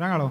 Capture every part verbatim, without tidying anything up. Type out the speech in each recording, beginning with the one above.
ރަނގަޅު.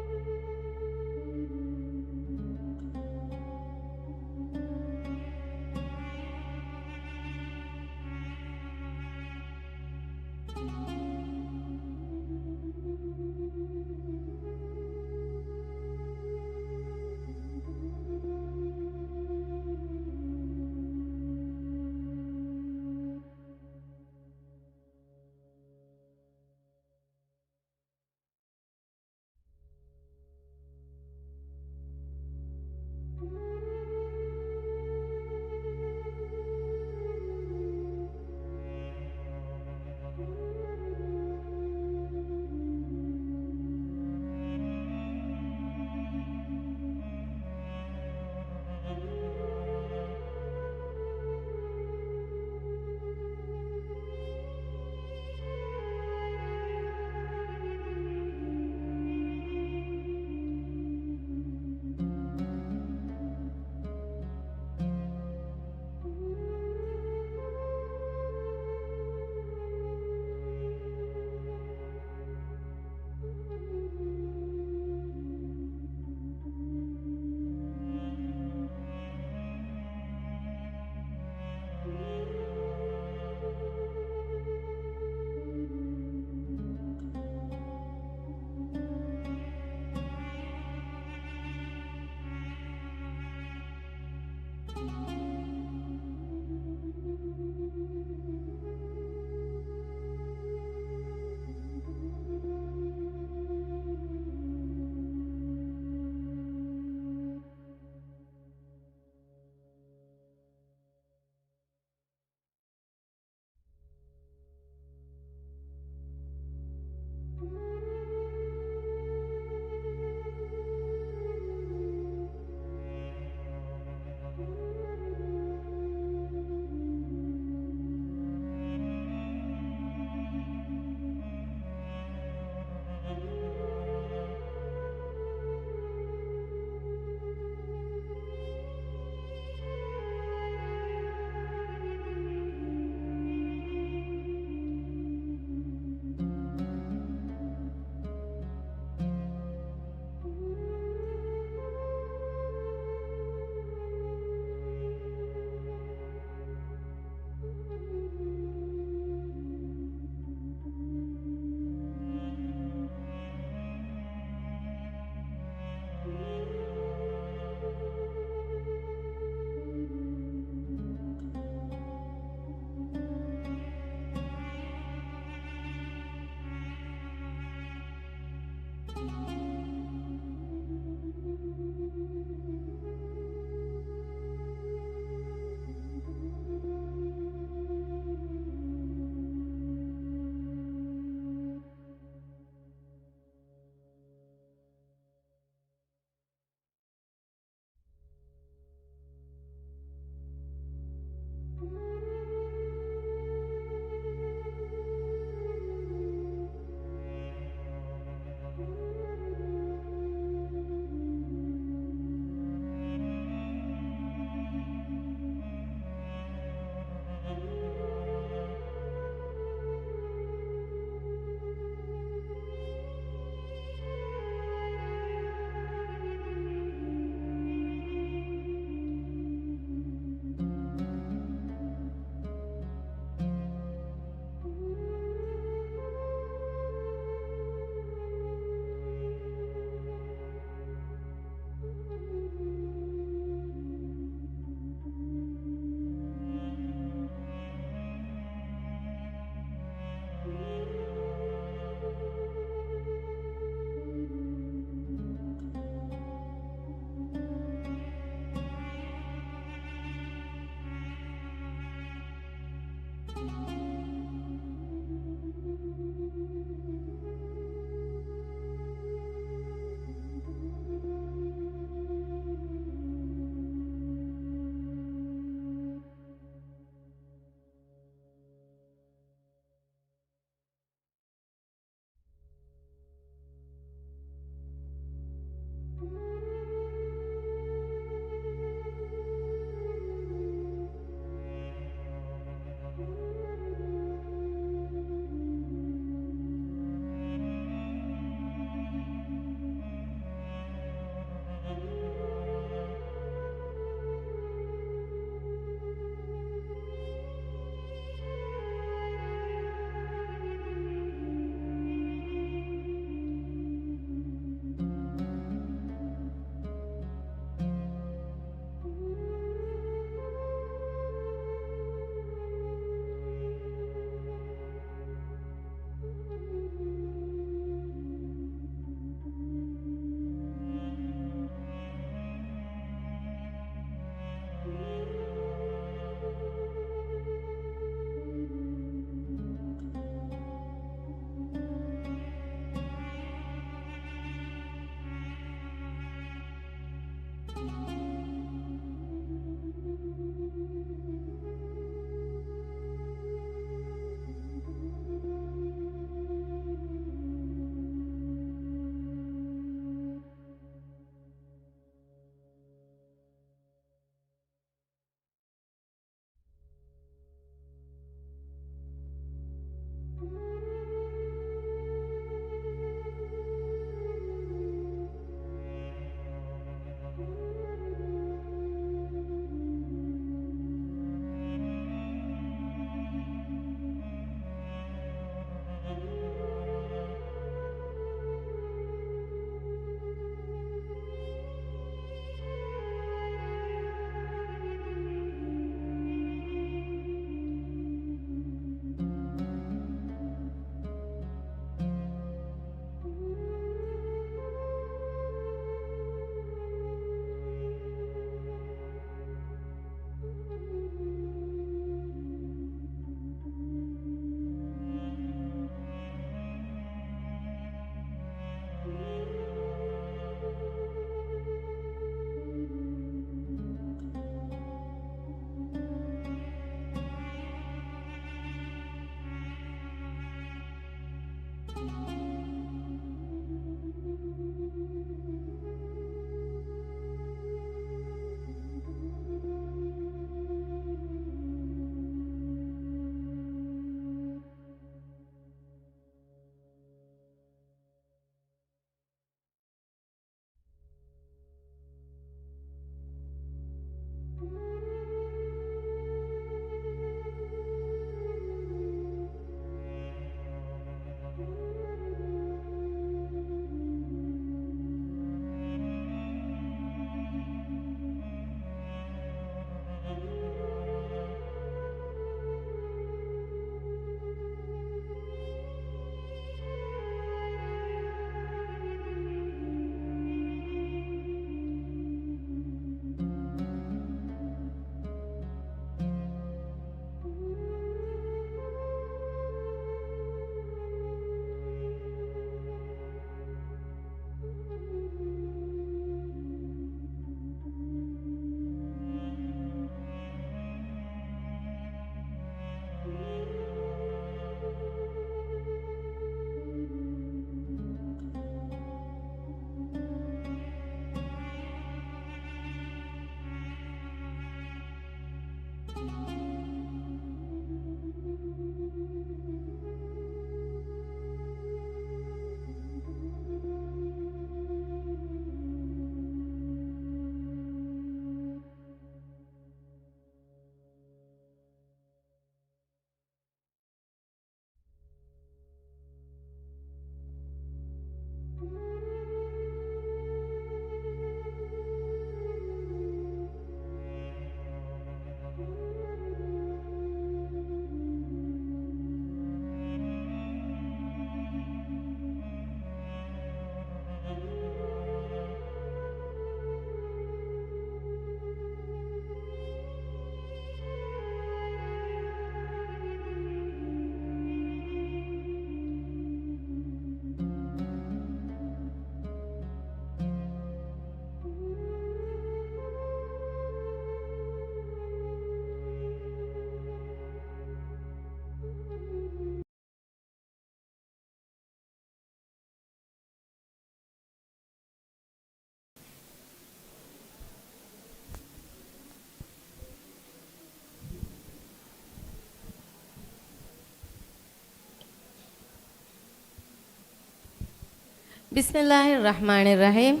ބިސްމިއްލާހިއްރަޙްމާނިއްރަޙީމް.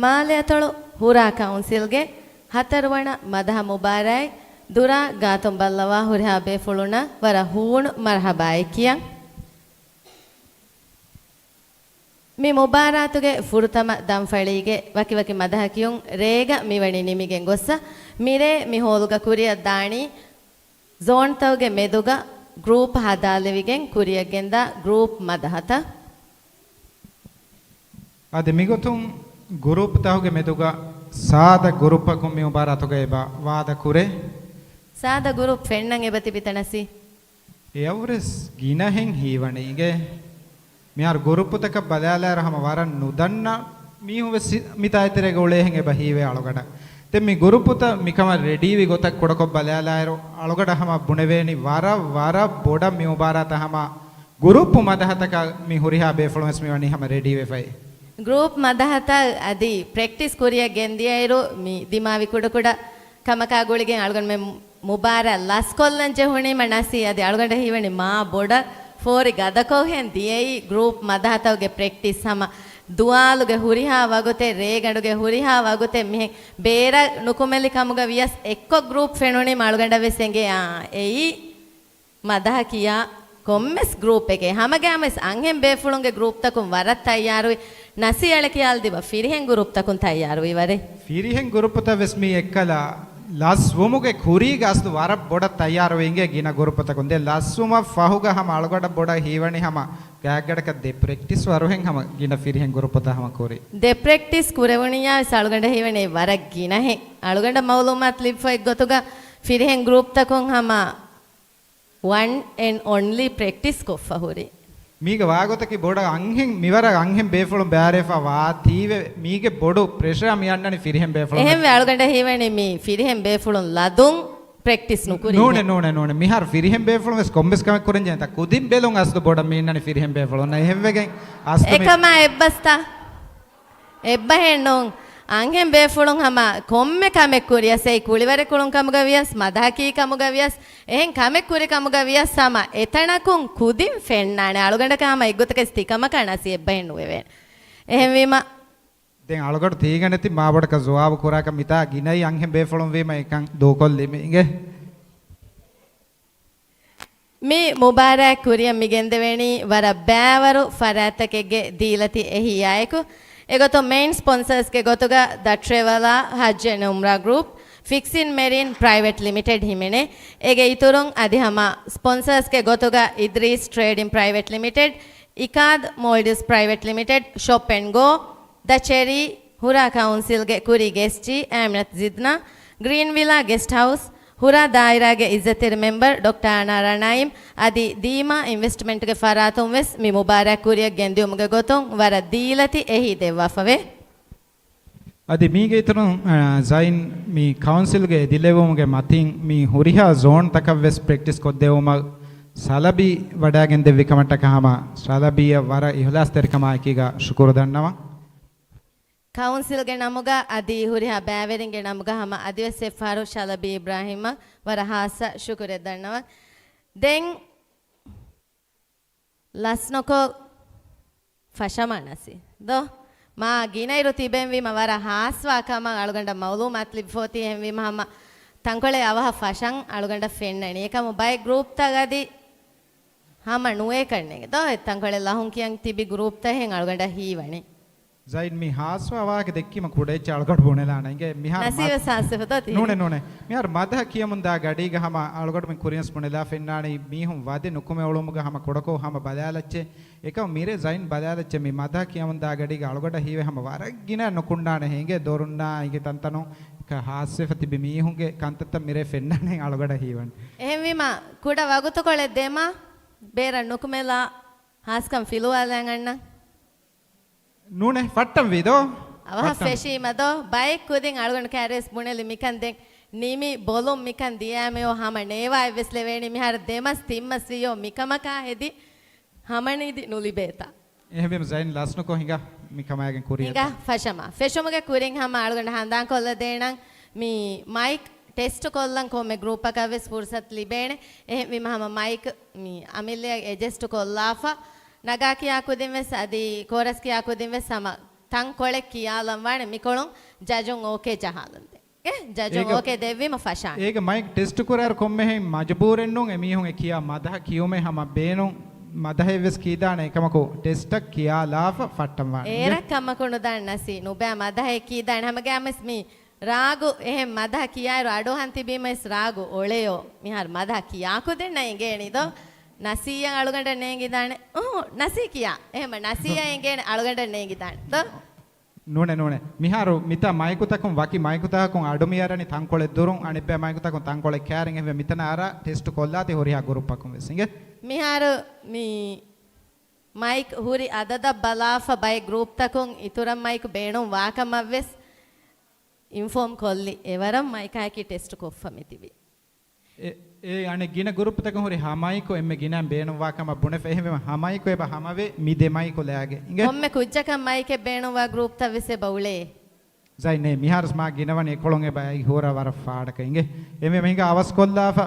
މާލެއަތޮޅު ހުރާ ކައުންސިލްގެ ހަތަރުވަނަ މަދަހަ މުބާރާތް ދުރާ ގާތުން ބައްލަވާ ހުރިހާ ބޭފުޅުންނަށް ވަރަށް ހޫނު މަރުޙަބާއެއް ކިޔަން. މި މުބާރާތުގެ ފުރަތަމަ ދަންފަޅީގެ ވަކިވަކި މަދަހަ ކިޔުން ރޭގަ މިވަނީ ނިމިގެން ގޮއްސަ، މިރޭ މި ހޯލުގަ ކުރިއަށް ދާނީ ޒޯންތަކުގެ މެދުގަ ގްރޫޕް ހަދާލެވިގެން ކުރިއަށް ގެންދާ ގްރޫޕް މަދަހަތައް. އަދި މިގޮތުން ގުރޫޕްތަކުގެ މެދުގަ ސާދަ ގުރުޕަކުން މި މުބާރާތުގައި ބަ-، ވާދަ ކުރޭ. ސާދަ ގުރޫޕް ފެންނަން އެބަ ތިބިތަ ނަސީ؟ އެއަށްވުރެސް ގިނަހެން ހީވަނީ އިނގޭ. މިހާރު ގުރުޕުތަކަށް ބަލާލާއިރު ހަމަ ވަރަށް ނުދަންނަ މީހުން ވެސް މިތާ އެތެރޭގަ އުޅޭހެން އެބަ ހީވޭ އަޅުގަޑަށް. ދެން މި ގުރުޕުތައް މިކަމަށް ރެޑީވި ގޮތަށް ކުޑަކޮށް ބަލާލާއިރު، އަޅުގަޑަށް ހަމަ ބުނެވޭނީ ވަރަށް، ވަރަށް ބޮޑަށް މި މުބާރާތަށް ހަމަ ގުރުޕް މަދަހަތަކަށް މި ހުރިހާ ބޭފުޅުން ވެސް މި ވަނީ ހަމަ ރެޑީވެފައި. ގްރޫޕް މަދަހަތައް އަދި ޕްރެކްޓިސް ކުރިއަށް ގެންދިޔައިރު، މި ދިމާވި ކުޑަކުޑަ ކަމަކާ ގުޅިގެން އަޅުގަނޑުމެން މުބާރާތް ލަސްކޮށްލަން ޖެހުނީމަ ނަސީ، އަދި އަޅުގަނޑަށް ހީވަނީ މާ ބޮޑަށް ފޯރި ގަދަކޮށްހެން ދިޔައީ ގްރޫޕް މަދަހަތަކުގެ ޕްރެކްޓިސް ހަމަ ދުވާލުގެ ހުރިހާ ވަގުތެއް، ރޭގަނޑުގެ ހުރިހާ ވަގުތެއް މިހެން ބޭރަށް ނުކުމެލި ކަމުގަ ވިޔަސް އެއްކޮށް ގްރޫޕް ފެނުނީމަ އަޅުގަނޑަށް ވެސް އެނގޭ، އާ، އެއީ މަދަހަ ކިޔާ ކޮންމެސް ގްރޫޕެކޭ. ހަމަގައިމުވެސް އަންހެން ބޭފުޅުންގެ ގްރޫޕްތަކުން ވަރަށް ތައްޔާރުވި. ނަސީ އަޅެ ކިޔާލަދީބަ ފިރިހެން ގްރޫޕްތަކުން ތައްޔާރުވީ ވަރޭ. ފިރިހެން ގްރޫޕުތައް ވެސް މީ އެއްކަލަ ލަސްވުމުގެ ކުރީގަ އަސްލު ވަރަށް ބޮޑަށް ތައްޔާރުވި އިނގޭ ގިނަ ގްރޫޕުތަކުން. ދެން ލަސްވުމަށް ފަހުގަ ހަމަ އަޅުގަޑަށް ބޮޑަށް ހީވަނީ ހަމަ ގާތްގަޑަކަށް ދެ ޕްރެކްޓިސް ވަރުހެން ހަމަ ގިނަ ފިރިހެން ގްރޫޕުތައް ހަމަ ކުރި. ދެ ޕްރެކްޓިސް ކުރެވުނިޔާ ވެސް އަޅުގަނޑަށް ހީވަނީ ވަރަށް ގިނަހެން. އަޅުގަނޑަށް މައުލޫމާތު ލިބިފައި ގޮތުގަ ފިރިހެން ގްރޫޕްތަކުން ހަމަ ވަން އެންޑް އޮންލީ ޕްރެކްޓިސް ކޮށްފަ ހުރި. މީގަ ވާގޮތަކީ ބޮޑަށް އަންހެން، މިވަރަށް އަންހެން ބޭފުޅުން ބައިވެރިވެފަ ވާތީވެ، މީގެ ބޮޑު ޕްރެޝަރ މި އަންނަނީ ފިރިހެން ބޭފުޅުން. އެހެންވެ އަޅުގަނޑަށް ހީވަނީ މީ ފިރިހެން ބޭފުޅުން ލަދުން ޕްރެކްޓިސް ނުކުރީ. ނޫނެ، ނޫނެ، ނޫނެ. މިހާރު ފިރިހެން ބޭފުޅުން ވެސް ކޮންމެސް ކަމެއް ކުރަން ޖެހޭތަ؟ ކުދިން ބެލުން އަސްލު ބޮޑަށް މި އިންނަނީ ފިރިހެން ބޭފުޅުން. އެހެންވެގެން އަސްލު މި އެކަމާ އެއްބަސްތަ؟ އެއްބަހެއް ނޫން. އަންހެން ބޭފުޅުން ހަމަ ކޮންމެ ކަމެއް ކުރިޔަސް، އެއީ ކުޅިވަރެއް ކުޅުން ކަމުގަ ވިޔަސް، މަދަހަކީ ކަމުގަ ވިޔަސް، އެހެން ކަމެއް ކުރި ކަމުގަ ވިޔަސް ހަމަ އެތަނަކުން ކުދިން ފެންނާނެ. އަޅުގަނޑަކަށް ހަމަ އެއްގޮތަކަށް ތިކަމަކާ ނަސީ އެއްބަހެއް ނުވެވޭނެ. އެހެންވީމަ، ދެން އަޅުގަޑު ތީގަނެތި މާބޮޑަކަށް ޒުވާބު ކުރާކަށް މިތާ ގިނައީ އަންހެން ބޭފުޅުން ވީމަ އެކަން ދޫކޮށްލީ މީގެ. މި މުބާރާތް ކުރިއަށް މި ގެންދެވޭނީ ވަރަށް ބައިވަރު ފަރާތްތަކެއްގެ ދީލަތި އެހީއާއެކު. އެގޮތުން މެއިން ސްޕޮންސަރސްގެ ގޮތުގަ ދަ ޓްރެވަލާ ހައްޖު އެންޑް އުމްރާ ގްރޫޕް، ފިކްސިން މެރިން ޕްރައިވެޓް ލިމިޓެޑް ހިމެނޭ. އޭގެ އިތުރުން އަދި ހަމަ ސްޕޮންސަރސްގެ ގޮތުގަ އިދްރީސް ޓްރޭޑިން ޕްރައިވެޓް ލިމިޓެޑް، އިކާދް މޯލްޑިވްސް ޕްރައިވެޓް ލިމިޓެޑް، ޝޮޕް އެންޑް ގޯ، ދަ ޗެރީ، ހުރާ ކައުންސިލްގެ ކުރީ ގެސްޓީ އާމިނަތު ޒިދްނާ، ގްރީން ވިލާ ގެސްޓް ހައުސް، ހުރާ ދާއިރާގެ އިއްޒަތްތެރި މެމްބަރު ޑޮކްޓަރ އަނާރާ ނައީމް އަދި ދީމާ އިންވެސްޓްމަންޓްގެ ފަރާތުން ވެސް މި މުބާރާތް ކުރިއަށް ގެންދިއުމުގެ ގޮތުން ވަރަށް ދީލަތި އެހީ ދެއްވާފަވޭ. އަދި މީގެ އިތުރުން، އަ، ޒައިން މި ކައުންސިލްގެ އެދިލެވުމުގެ މަތިން މި ހުރިހާ ޒޯންތަކަށް ވެސް ޕްރެކްޓިސް ކޮށްދެވުމަށް ޝަލަބީ ވަޑައިގެން ދެއްވި ކަމަށްޓަކާ ހަމަ ޝަލަބީއަށް ވަރަށް އިހްލާސްތެރިކަމާއެކީގަ ޝުކުރު ދަންނަވަން. ކައުންސިލްގެ ނަމުގަ އަދި ހުރިހާ ބައިވެރިންގެ ނަމުގަ ހަމަ އަދިވެސް އެއްފަހަރު ޝަލަބީ އިބްރާހިމަށް ވަރަށް ހާއްސަ ޝުކުރެއް ދަންނަވަން. ދެން ލަސްނުކޮށް ފަށަމަނަސި ދޯ؟ މާ ގިނައިރު ތިބެންވީމަ ވަރަށް ހާސްވާ ކަމަށް އަޅުގަނޑަށް މައުލޫމާތު ލިބިފޯތީ. އެހެންވީމަ ހަމަ ތަންކޮޅެއް އަވަހަށް ފަށަން އަޅުގަނޑަށް ފެންނަނީ. އެކަމު ބައެއް ގްރޫޕްތައް އަދި ހަމަ ނުވޭ ކަންނޭނގެ ދޯ؟ އެ ތަންކޮޅެއް ލަހުން ކިޔަން ތިބި ގްރޫޕްތައް ހެން އަޅުގަނޑަށް ހީވަނީ. ޒައިން މި ހާސްވާ ވާހަކަ ދެއްކީމަ ކުޑައެއްޗެއް އަޅުގަޑު ބުނެލާނަ އިނގޭ. މިހާރު ނަސީބެސް ހާސްވެފަ ދޯ ތި؟ ނޫނެ، ނޫނެ. މިހާރު މަދަހަ ކިޔަމުން ދާ ގަޑީގަ ހަމަ އަޅުގަޑު މި ކުރިޔަސް ބުނެލާ ފެންނާނީ މީހުން ވަދެ ނުކުމެ އުޅުމުގަ ހަމަ ކުޑަކޮށް ހަމަ ބަލާލައްޗޭ. އެކަމު މިރޭ ޒައިން ބަލާލައްޗޭ މި މަދަހަ ކިޔަމުން ދާ ގަޑީގަ އަޅުގަޑަށް ހީވޭ ހަމަ ވަރަށް ގިނަ ނުކުންނާނެ އިނގޭ ދޮރުންނާ އިނގޭ ތަންތަނުން ހާސްވެފަ ތިބި މީހުންގެ ކަންތައްތައް މިރޭ ފެންނާނެ އަޅުގަޑަށް ހީވަން. އެހެންވީމަ ކުޑަ ވަގުތުކޮޅެއް ދެމަ ބޭރަށް ނުކުމެލާ ހާސްކަން ފިލުވާލަން އަންނަން. ނޫނޭ، ފައްޓަންވީ ދޯ؟ އަވަހަށް ފައްޓަން. ފެށީމަ ދޯ؟ ބައެއް ކުދިން އަޅުގަނޑު ކައިރިވެސް ބުނެލި މިކަން ދެން ނިމި ބޮލުން މިކަން ދިޔާމެޔޯ ހަމަ ނޭވާއެއްވެސް ލެވޭނީ މިހާރު ދެމަސް ތިންމަސް ވީޔޯ މިކަމަކާ ހެދި ހަމަނިދި ނުލިބޭތަ؟ އެހެންވީމަ ޒައިން ލަސްނުކޮށް ހިނގާ މި ކަމާގެން ކުރިޔަށް. ހިނގާ ފަށަމާ. ފެށުމުގެ ކުރިން ހަމަ އަޅުގަނޑު ހަނދާންކޮށްލަދޭނަން މި މައިކް ޓެސްޓު ކޮށްލަން ކޮންމެ ގްރޫޕަކަށް ވެސް ފުރުސަތު ލިބޭނެ. އެހެންވީމަ ހަމަ މައިކް މި އަމިއްލައަށް އެޖަސްޓު ކޮށްލާފަ ނަގާ ކިޔާ ކުދިން ވެސް އަދި ކޯރަސް ކިޔާ ކުދިން ވެސް ހަމަ ތަންކޮޅެއް ކިޔާލަން ވާނެ. މިކޮޅުން ޖަޖުން އޯކޭ ޖަހާލަން ދޭ. އޭ، ޖަޖުން އޭގަ، އޯކޭ ދެއްވީމަ ފަށާނެ. އޭގަ މައިކް ޓެސްޓް ކުރާއިރު ކޮންމެހެން މަޖުބޫރެއް ނޫން އެމީހުން އެ ކިޔާ މަދަހަ ކިޔުމެއް ހަމަ ބޭނުން މަދަހެއް ވެސް ކީދާނެ އެކަމަކު ޓެސްޓަށް ކިޔާލާފަ ފައްޓަން ވާނެ. އޭރަށް ކަމަކު ނުދާން ނަސީ ނުބައި މަދަހެއް ކީދާނެ ހަމަގައިމުވެސް މި ރާގު އެހެން މަދަހަ ކިޔާއިރު އަޑުއަހަން ތިބީމަސް ރާގު އޮޅެޔޯ. މިހާރު މަދަހަ ކިޔާކުދިންނަށް އެނގޭނީ ދޯ؟ ނަސީއަށް އަޅުގަނޑަށް ނޭނގިދާނެ. އުހު، ނަސީ ކިޔާ. އެހެންމަ ނަސީއަށް އެނގޭނެ އަޅުގަނޑަށް ނޭނގިދާނެ ދޯ؟ ނޫނޭ، ނޫނޭ. މިހާރު މިތާ މައިކުތަކުން ވަކި މައިކުތަކަކުން އަޑު މިއަރަނީ ތަންކޮޅެއް ދުރުން، އަނެއްބައި މައިކުތަކުން ތަންކޮޅެއް ކައިރިން. އެހެންވެ މިތަނަށް އަރާ ޓެސްޓް ކޮށްލާތި ހުރިހާ ގުރުއްޕަކުން ވެސް އިނގޭ. މިހާރު މި މައިކް ހުރި އަދަދަށް ބަލާފަ ބައެއް ގްރޫޕްތަކުން އިތުރަށް މައިކް ބޭނުން ވާކަމަށް ވެސް އިންފޯމް ކޮށްލި. އެވަރަށް މައިކާއެކީ ޓެސްޓް ކޮށްފަ މިތިބީ. އެ، އެ އަނެއް ގިނަ ގުރުޕްތަކުން ހުރި ހަ މައިކު އެންމެ ގިނައިން ބޭނުންވާ ކަމަށް ބުނެފަ. އެހެންވީމަ ހަ މައިކު އެބަ ހަމަވޭ މި ދެ މައިކު ލައިގެ އިނގޭ. ކޮންމެ ކުއްޖަކަށް މައިކެއް ބޭނުންވާ ގްރޫޕްތައް ވެސް އެބަ އުޅޭ. ޒައި ނޭ، މިހާރުސް މާ ގިނަވަނީ އެކޮޅުން އެބަ އައި ހުރަ ވަރަށް ފާޑަކަށް އިނގޭ. އެމެ މިހިނގާ އަވަސް ކޮށްލާފަ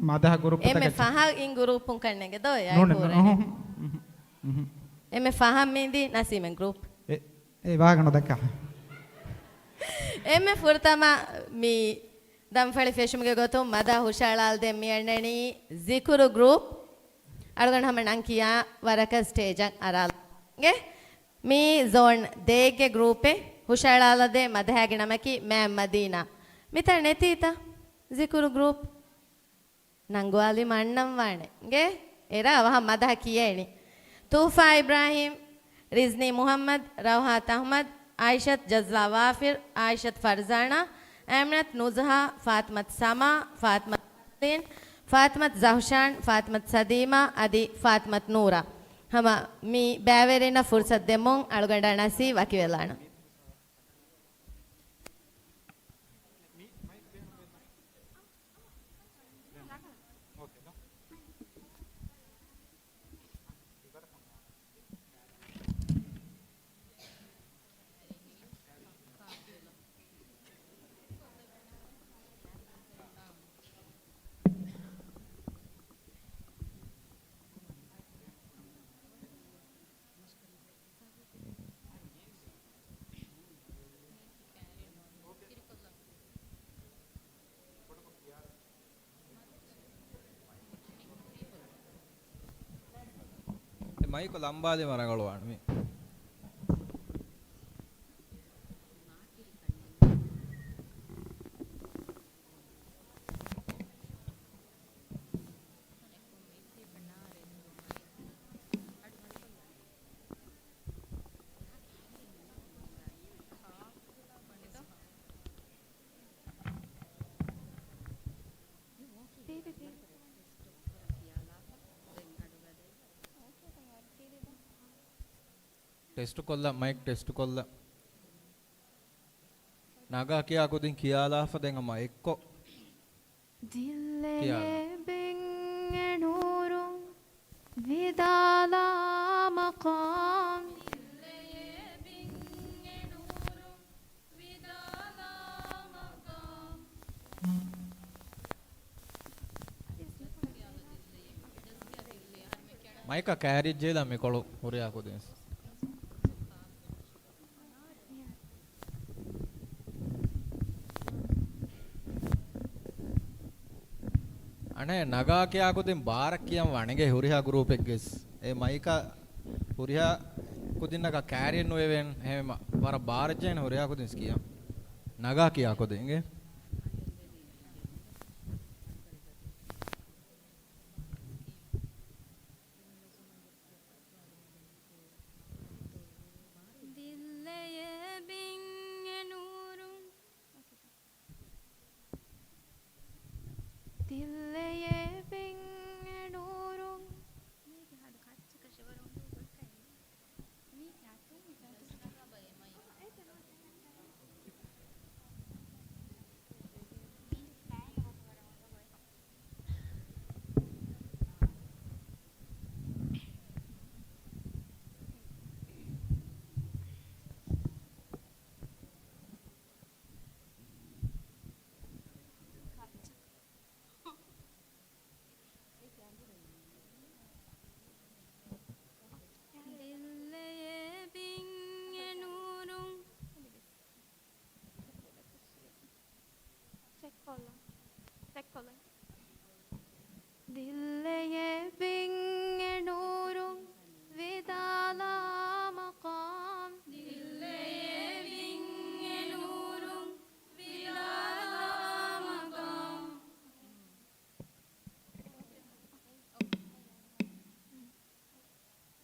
މަދަހަ ގުރުޕްތަކަށް. އެމެ ފަހަށް އިން ގުރޫޕުން ކަންނޭނގެ ދޯ އެއާ ނޫނެ، ހުރެނެ. އުހު، އުހު، އުހު. އެމެ ފަހަށް މިންދީ ނަސީމެން ގްރޫޕް. އެ، އެ ވާހަކަ ނުދައްކާ. އެމެ ފުރަތަމަ މި ދަންފަޅި ފެށުމުގެ ގޮތުން މަދަ ހުށައަޅާލަދޭން މިއަންނަނީ ޒިކުރު ގްރޫޕް. އަޅުގަނޑު ހަމަ ނަން ކިޔާ ވަރަކަށް ސްޓޭޖަށް އަރާލަން. އިނގޭ. މީ ޒޯން ދޭއްގެ ގްރޫޕެއް. ހުށައަޅާލަދޭ މަދަހާގެ ނަމަކީ މާމް މަދީނާ. މިތަން ނެތީތަ؟ ޒިކުރު ގްރޫޕް. ނަންގުވާލީމަ އަންނަން ވާނެ. އިނގޭ. އެރާ އަވަހަށް މަދަހަ ކިޔޭނީ. ތޫފާ އިބްރާހީމް، ރިޒްނީ މުހައްމަދް، ރައުހާތް އަހްމަދް، އާއިޝަތް ޖަޒްލާ ވާފިރް، އާއިޝަތް ފަރްޒާނާ، އައިމިނަތް ނުޒްހާ، ފާތިމަތް ސަމާ، ފާތިމަތް ނަސްރީން، ފާތިމަތް ޒަހުޝާން، ފާތިމަތް ސަދީމާ އަދި ފާތިމަތް ނޫރާ. ހަމަ މި ބައިވެރިންނަށް ފުރުސަތު ދެމުން އަޅުގަނޑާ ނަސީ ވަކިވެލާނަން. އެ މައިކު ލަނބާލީމަ ރަނގަޅުވާނެ މީ. ޓެސްޓު ކޮށްލަ، މައިކް ޓެސްޓު ކޮށްލަ. ނަގާ ކިޔާ ކުދިން ކިޔާލާފަ ދެން ހަމަ އެއްކޮށް. ދިއްލެޔޭ ބިން އެ ނޫރުން ވިދާލާ މަޤާމް. މައިކަށް ކައިރިއްޖެއިލާ މިކޮޅު ހުރިހާ ކުދިން. އަނެއް ނަގާ ކިޔާ ކުދިން ބާރަށް ކިޔަން ވަނެގެ ހުރިހާ ގްރޫޕެއްގެސް އެ މައިކަށް ހުރިހާ ކުދިންނަކަށް ކައިރިއެއް ނުވެވޭން. އެހެންވީމަ ވަރަށް ބާރަށް ޖެހޭނެ ހުރިހާ ކުދިންސް ކިޔަން. ނަގާ ކިޔާ ކުދިންގެ. ދިއްލެޔޭ ބިން އެ ނޫރުން. ދިއްލެޔޭ ބިން އެ ނޫރުން. މީގެ ހަޑު ކައްޗަކަށެއް ވަރަށް އުނދަގޫ ގޮތްކަން އެނގޭ. މީ ކާޓޫން މި ކާޓޫން.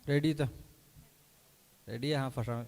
ރެޑީތަ؟ ރެޑީ އަހާ ފަށަމެ.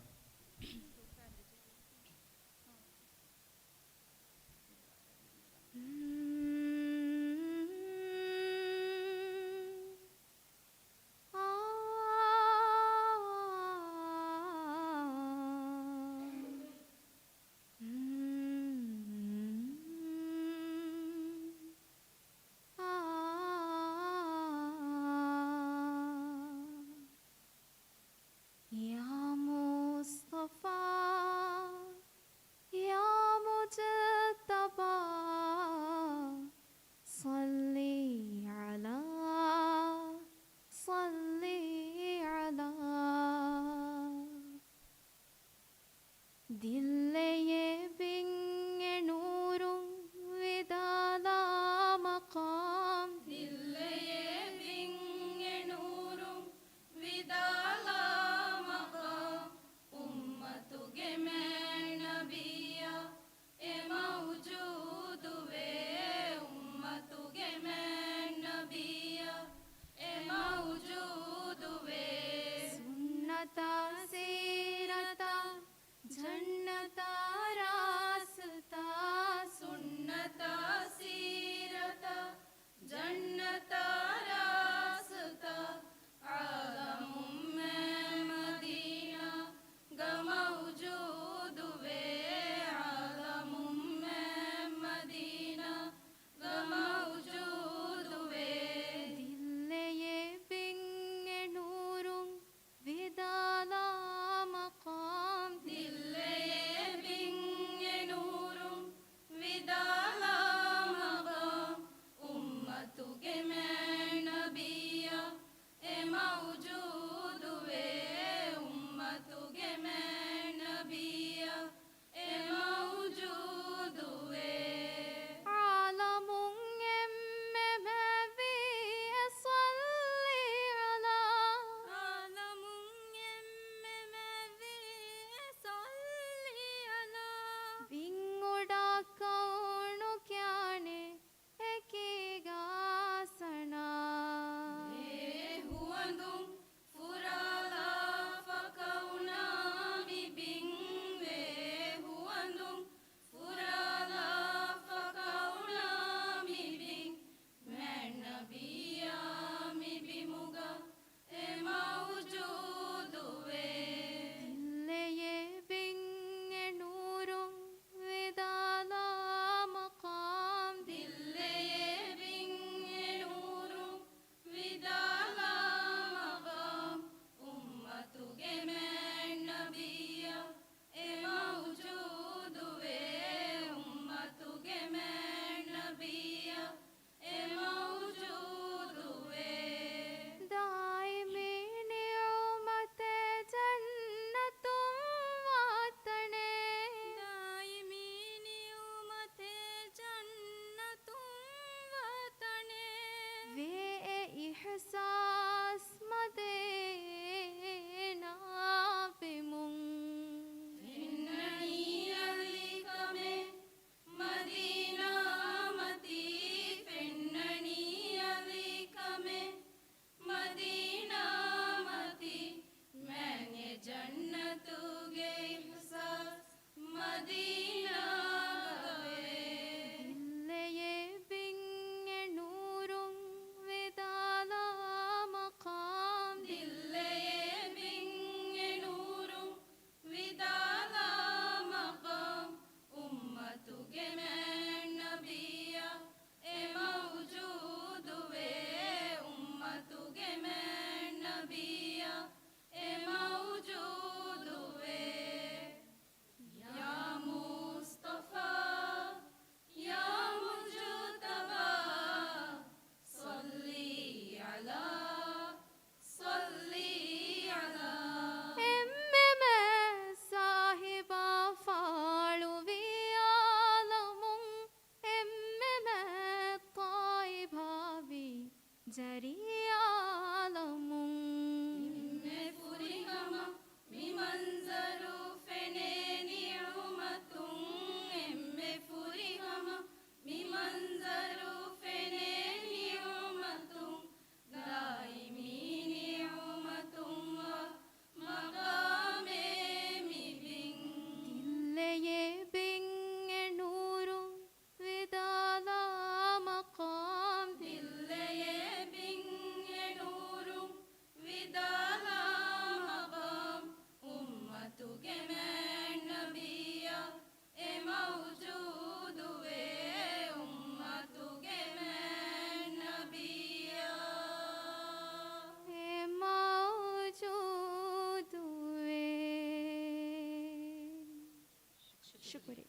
ކުރި.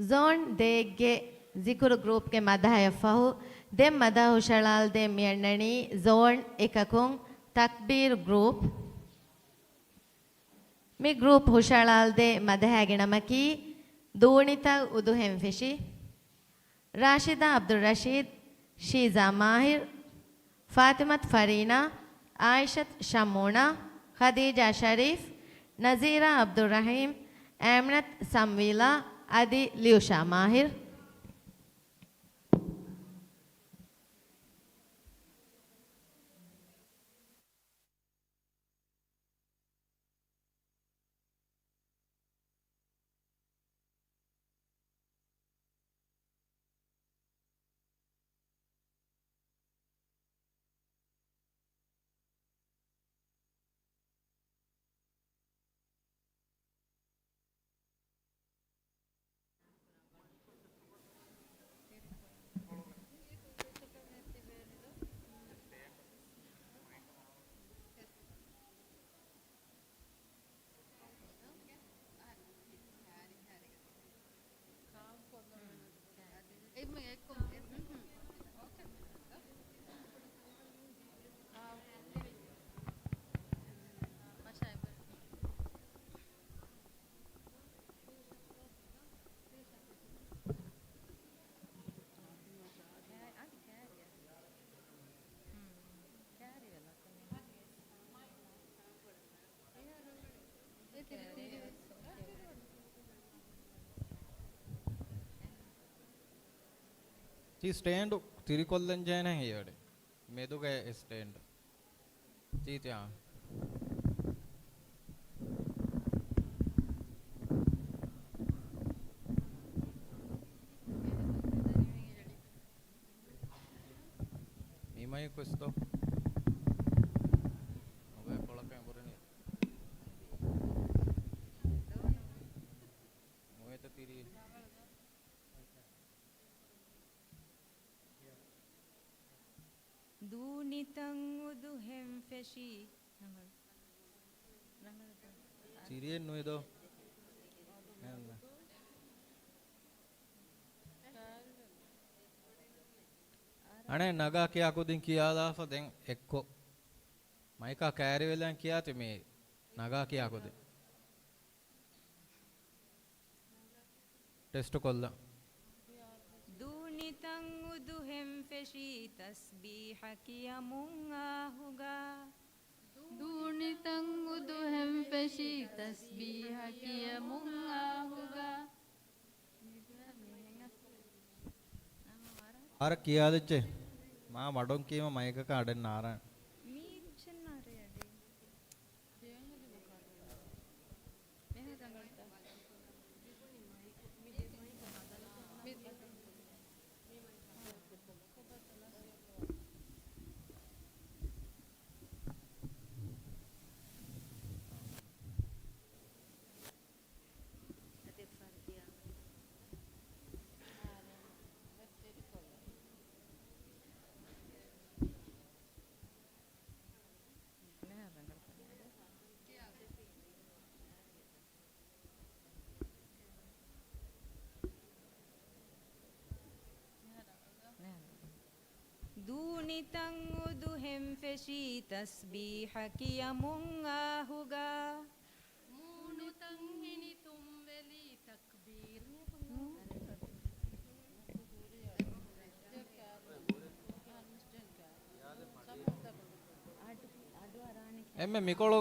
ޒޯން ދޭއްގެ ޒިކުރު ގްރޫޕްގެ މަދަހަޔަށް ފަހު، ދެން މަދަހަ ހުށަޅާލަދޭން މިއަންނަނީ ޒޯން އެކަކުން ތަކްބީރު ގްރޫޕް. މި ގްރޫޕް ހުށަޅާލަދޭ މަދަހައިގެ ނަމަކީ ދޫނިތައް އުދުހެން ފެށި. ރާޝިދާ އަބްދުއްރަޝީދު، ޝީޒާ މާހިރު، ފާތިމަތު ފަރީނާ، އާއިޝަތު ޝަމޫނާ، ޚަދީޖާ ޝަރީފް، ނަޒީރާ އަބްދުއްރަޙީމް، އައިމިނަތު ސަމްވީލާ އަދި ލިޔުޝާ މާހިރު. ތި ސްޓޭންޑު ތިރިކޮށްލަން ޖެހޭނެ ހެޔޮޑެ. މެދުގަ އެ ސްޓޭންޑް. ތީ ތި އާ. މި މައިކު އިސްތޯ؟ ނުބައި ކޮޅަކަށް އެނބުރެނީ. މޮޔަތަ ތިރީ. ދޫނިތައް އުދުހެން ފެށީ. ތިރިއެއް ނުވެދޯ؟ އަނެއް ނަގާ ކިޔާ ކުދިން ކިޔާލާފަ ދެން އެއްކޮށް. މައިކާ ކައިރިވެލަން ކިޔާތި މި ނަގާ ކިޔާ ކުދިން. ޓެސްޓު ކޮށްލަން. ދޫނިތައް އުދުހެން ފެށީ ތަސްބީޙަ ކިޔަމުން އާހުގަ. ދޫނިތައް އުދުހެން ފެށީ ތަސްބީޙަ ކިޔަމުން އާހުގަ. އަރަ ކިޔާލެއްޗެ. މާ މަޑުން ކީމަ މައިކަކަށް އަޑެއް ނާރާނެ. ދޫނިތައް އުދުހެން ފެށީ ތަސްބީޙަ ކިޔަމުން އާހުގަ. މޫނުތައް ހިނިތުންވެލީ ތަކްބީރު. އެންމެ މިކޮޅު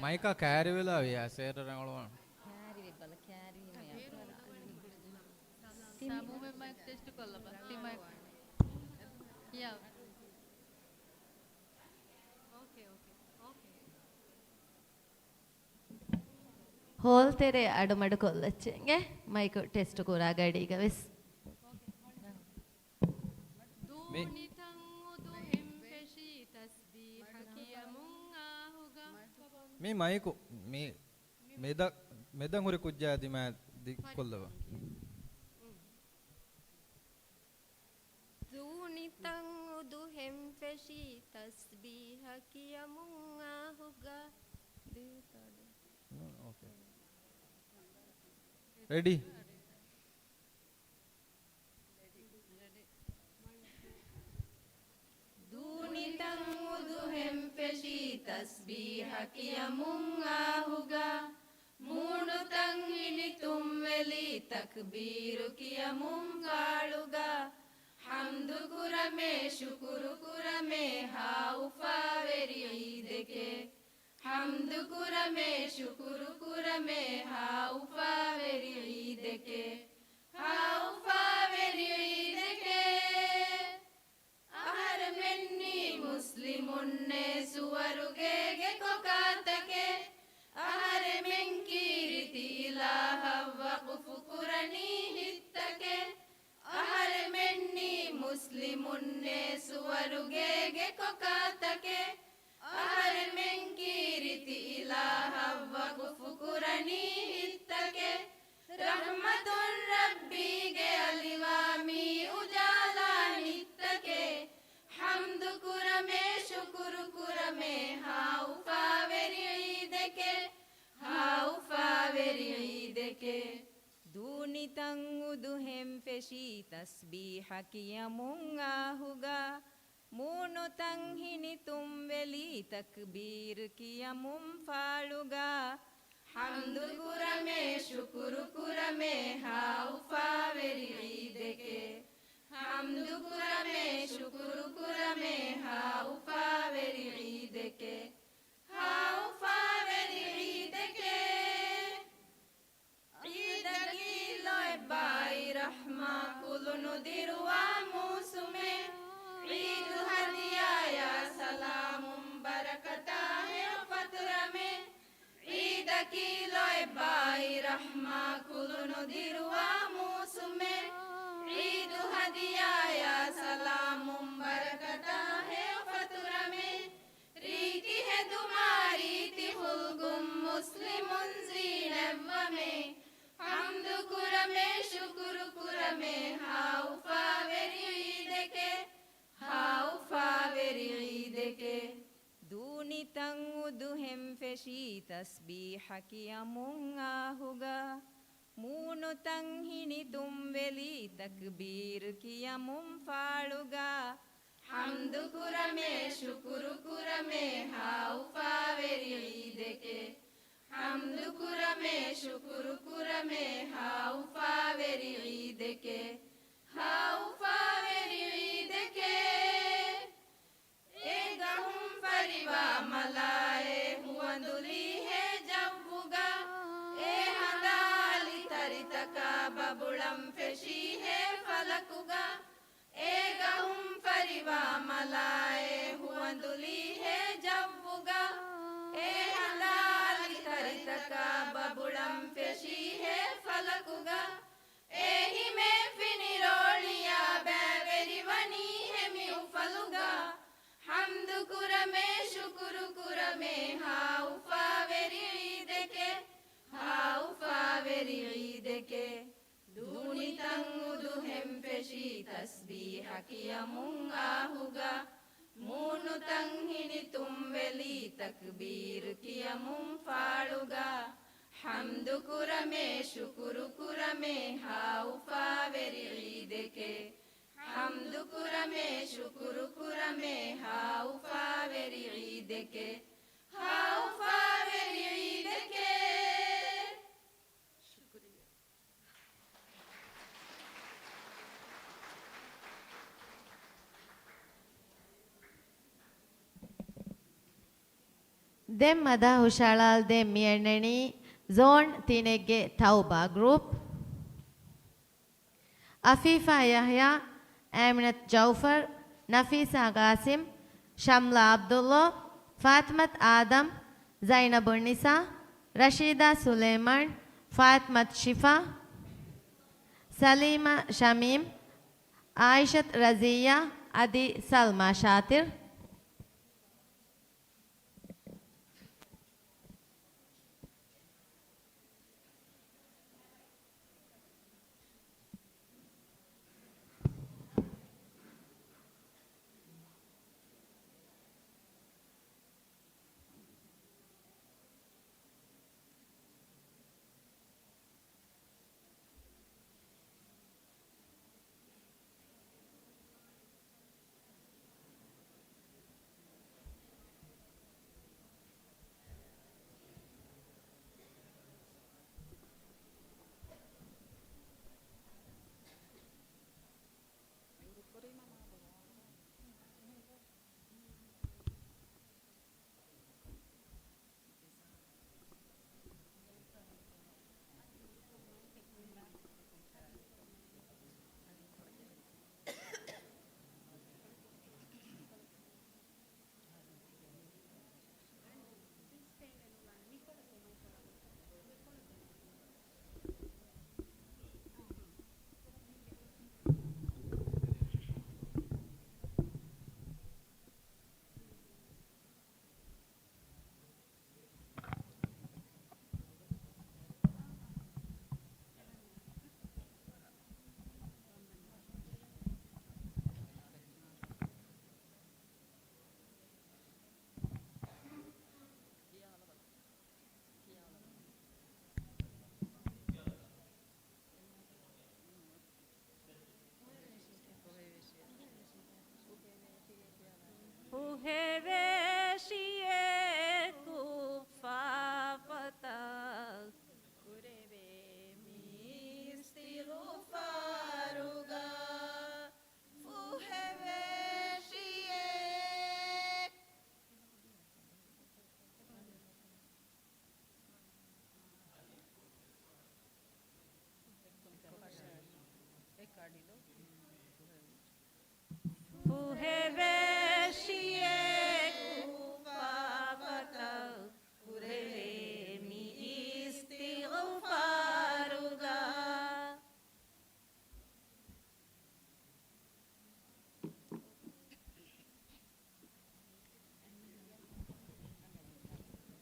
މައިކާ ކައިރިވެލާ ވިޔާ ސޭރަ ރަނގަޅުވާން. ކައިރިވެ ބަލަ، ކައިރިވީމަ ޔާ. ސާމޫމެން މައިކް ޓެސްޓް ކޮށްލަބަ. ތި މައިކް. ޔާ. ހޯލް ތެރޭ އަޑުމަޑު ކޮށްލައްޗޭ. މައިކު ޓެސްޓް ކުރާ ގަޑީގަ ވެސް. މި، ދޫނިތައް އުދުހެން ފެށީ ތަސްބީޙަ ކިޔަމުން އާހުގަ. މި މައިކު، މި މެދަށް، މެދަށް ހުރި ކުއްޖާ ދިމާ ދިގުކޮށްލަވާ. ދޫނިތައް އުދުހެން ފެށީ ތަސްބީހަ ކިޔަމުން އާހުގަ. ރެޑީ؟ ދޫނިތައް އުދުހެން ފެށީ ތަސްބީހަ ކިޔަމުން އާހުގަ. މޫނުތައް ހިނިތުންވެލި ތަކްބީރު ކިޔަމުން ފާޅުގަ. ޙަމްދު ކުރަމޭ ޝުކުރު ކުރަމޭ ހާ އުފާވެރި ޢީދެކޭ. ޙަމްދު ކުރަމޭ ޝުކުރު ކުރަމޭ ހާ އުފާވެރި ޢީދެކޭ. ހާ އުފާވެރި ޢީދެކޭ. އަހަރެމެންނީ މުސްލިމުންނޭ ސުވަރުގޭގެ ކޮކާތަކެއް. އަހަރެމެން ކީރިތި އިލާހަށް ވަޤުފު ކުރަނީ ހިތްތަކެއް. އަހަރެމެންނީ މުސްލިމުންނޭ ސުވަރުގޭގެ ކޮކާތަކެއް. އަހަރެމެން ކީރިތި އިލާހަށް ވަޤުފު ކުރަނީ ހިތްތަކެއް. ރަޙްމަތުން ރައްބީގެ އަލިވާ މީ އުޖާލާ ހިތްތަކެއް. ޙަމްދު ކުރަމޭ ޝުކުރު ކުރަމޭ ހާ އުފާވެރި ޢީދެކޭ. ހާ އުފާވެރި ޢީދެކޭ. ދޫނިތައް އުދުހެން ފެށީ ތަސްބީޙަ ކިޔަމުން އާހުގަ. މޫނުތައް ހިނިތުންވެލި ތަކްބީރު ކިޔަމުން ފާޅުގަ. ޙަމްދު ކުރަމޭ ޝުކުރު ކުރަމޭ ހާ އުފާވެރި ޢީދެކޭ. ޙަމްދު ކުރަމޭ ޝުކުރު ކުރަމޭ ހާ އުފާވެރި ޢީދެކޭ. ހާ އުފާވެރި ޢީދެކޭ. ޢީދަކީ ލޯތްބާއި ރަޙްމާ ކުލުނު ދިރުވާ މޫސުމެއް. ޢީދު ހަދިޔާޔާ ސަލާމުން ބަރަކަތާ ހެޔޮ ފަތުރަމެއް. ޢީދަކީ ލޯތްބާއި ރަޙްމާ ކުލުނު ދިރުވާ މޫސުމެއް. ޢީދު ހަދިޔާޔާ ސަލާމުން ބަރަކަތާ ހެޔޮ ފަތުރަމެއް. ރީތި ހެދުމާ ރީތި ހުލްގުން މުސްލިމުން ޒީނަތްވަމޭ. ޙަމްދު ކުރަމޭ ޝުކުރު ކުރަމޭ ހާ އުފާވެރި ޢީދެކޭ. ހާ އުފާވެރި ޢީދެކޭ. ދޫނިތައް އުދުހެން ފެށީ ތަސްބީޙަ ކިޔަމުން އާހުގަ. މޫނުތައް ހިނިތުންވެލި ތަކްބީރު ކިޔަމުން ފާޅުގަ. ޙަމްދު ކުރަމޭ ޝުކުރު ކުރަމޭ ހާ އުފާވެރި ޢީދެކޭ. ޙަމްދު ކުރަމޭ ޝުކުރު ކުރަމޭ ހާ އުފާވެރި ޢީދެކޭ. ހާ އުފާވެރި ޢީދެކޭ. އޭ ގަހުން ފަރިވާ މަލާއޭ ހުވަނދުލީހޭ ޖައްވުގަ. އޭ ހަނދާ އަލި ތަރިތަކާ ބަބުޅަން ފެށީހޭ ފަލަކުގަ. އޭ ގަހުން ފަރިވާ މަލާއޭ ހުވަނދުލީހޭ ޖައްވުގަ. އޭ ހަނދާ އަލި ތަރިތަކާ ބަބުޅަން ފެށީހޭ ފަލަކުގަ. އޭ ހިމޭ ފިނިރޯޅިޔާ ބައިވެރިވަނީ ހެމި އުފަލުގަ. ޙަމްދު ކުރަމޭ ޝުކުރު ކުރަމޭ ހާ އުފާވެރި ޢީދެކޭ. ހާ އުފާވެރި ޢީދެކޭ. ދޫނިތައް އުދުހެން ފެށީ ތަސްބީޙަ ކިޔަމުން އާހުގަ. މޫނުތައް ހިނިތުންވެލި ތަކްބީރު ކިޔަމުން ފާޅުގަ. ޙަމްދު ކުރަމޭ ޝުކުރު ކުރަމޭ ހާ އުފާވެރި ޢީދެކޭ. ޙަމްދު ކުރަމޭ ޝުކުރު ކުރަމޭ ހާ އުފާވެރި ޢީދެކޭ. ހާ އުފާވެރި ޢީދެކޭ. ޝުކުރިއްޔާ. ދެން މަދާ ހުށައަޅާލަދޭން މިއަންނަނީ ޒޯން ތިނެއްގެ ތައުބާ ގްރޫޕް. އަފީފާ ޔަޙްޔާ، އާމިނަތު ޖައުފަރު، ނަފީސާ ގާސިމް، ޝަމްލާ ޢަބްދުﷲ، ފާތިމަތު އާދަމް، ޒައިނަބުންނިސާ، ރަޝީދާ ސުލައިމާން، ފާތިމަތު ޝިފާ، ސަލީމާ ޝަމީމް، އާއިޝަތު ރަޒިއްޔާ އަދި ސަލްމާ ޝާތިރް.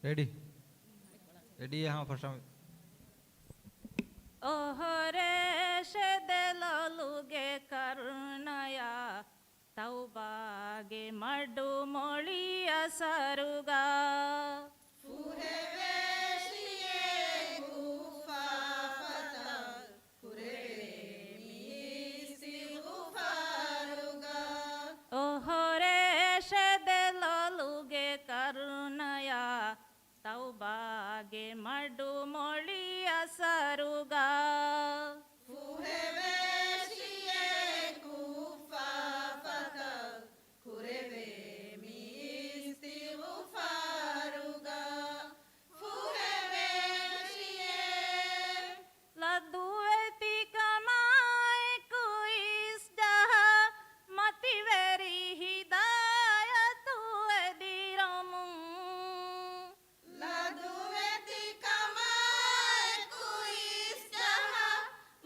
ރެޑީ؟ ރެޑީ އަހަން ފަށަން. އޮހޮރޭ ޝެދެލޮލުގެ ކަރުނަޔާ، ތައުބާގެ މަޑުމޮޅި އަސަރުގަ. ފުހެވޭށިއޭ ކުފާ ފަތަށް ކުރެވޭ މި އިސްތިޣުފާރުގަ. އޮހޮރޭ ޝެދެލޮލުގެ ކަރުނަޔާ، ތައުބާގެ މަޑުމޮޅި އަސަރުގަ. ފުހެވޭށިއޭ ކުފާ ފަތަށް ކުރެވޭ މި އިސްތިޣުފާރުގަ. ފުހެވޭށިއޭ. ލަދުވެތިކަމާއެކު އިސްޖަހާ، މަތިވެރި ހިދާޔަތު އެދިރަމުން. ލަދުވެތިކަމާއެކު އިސްޖަހާ،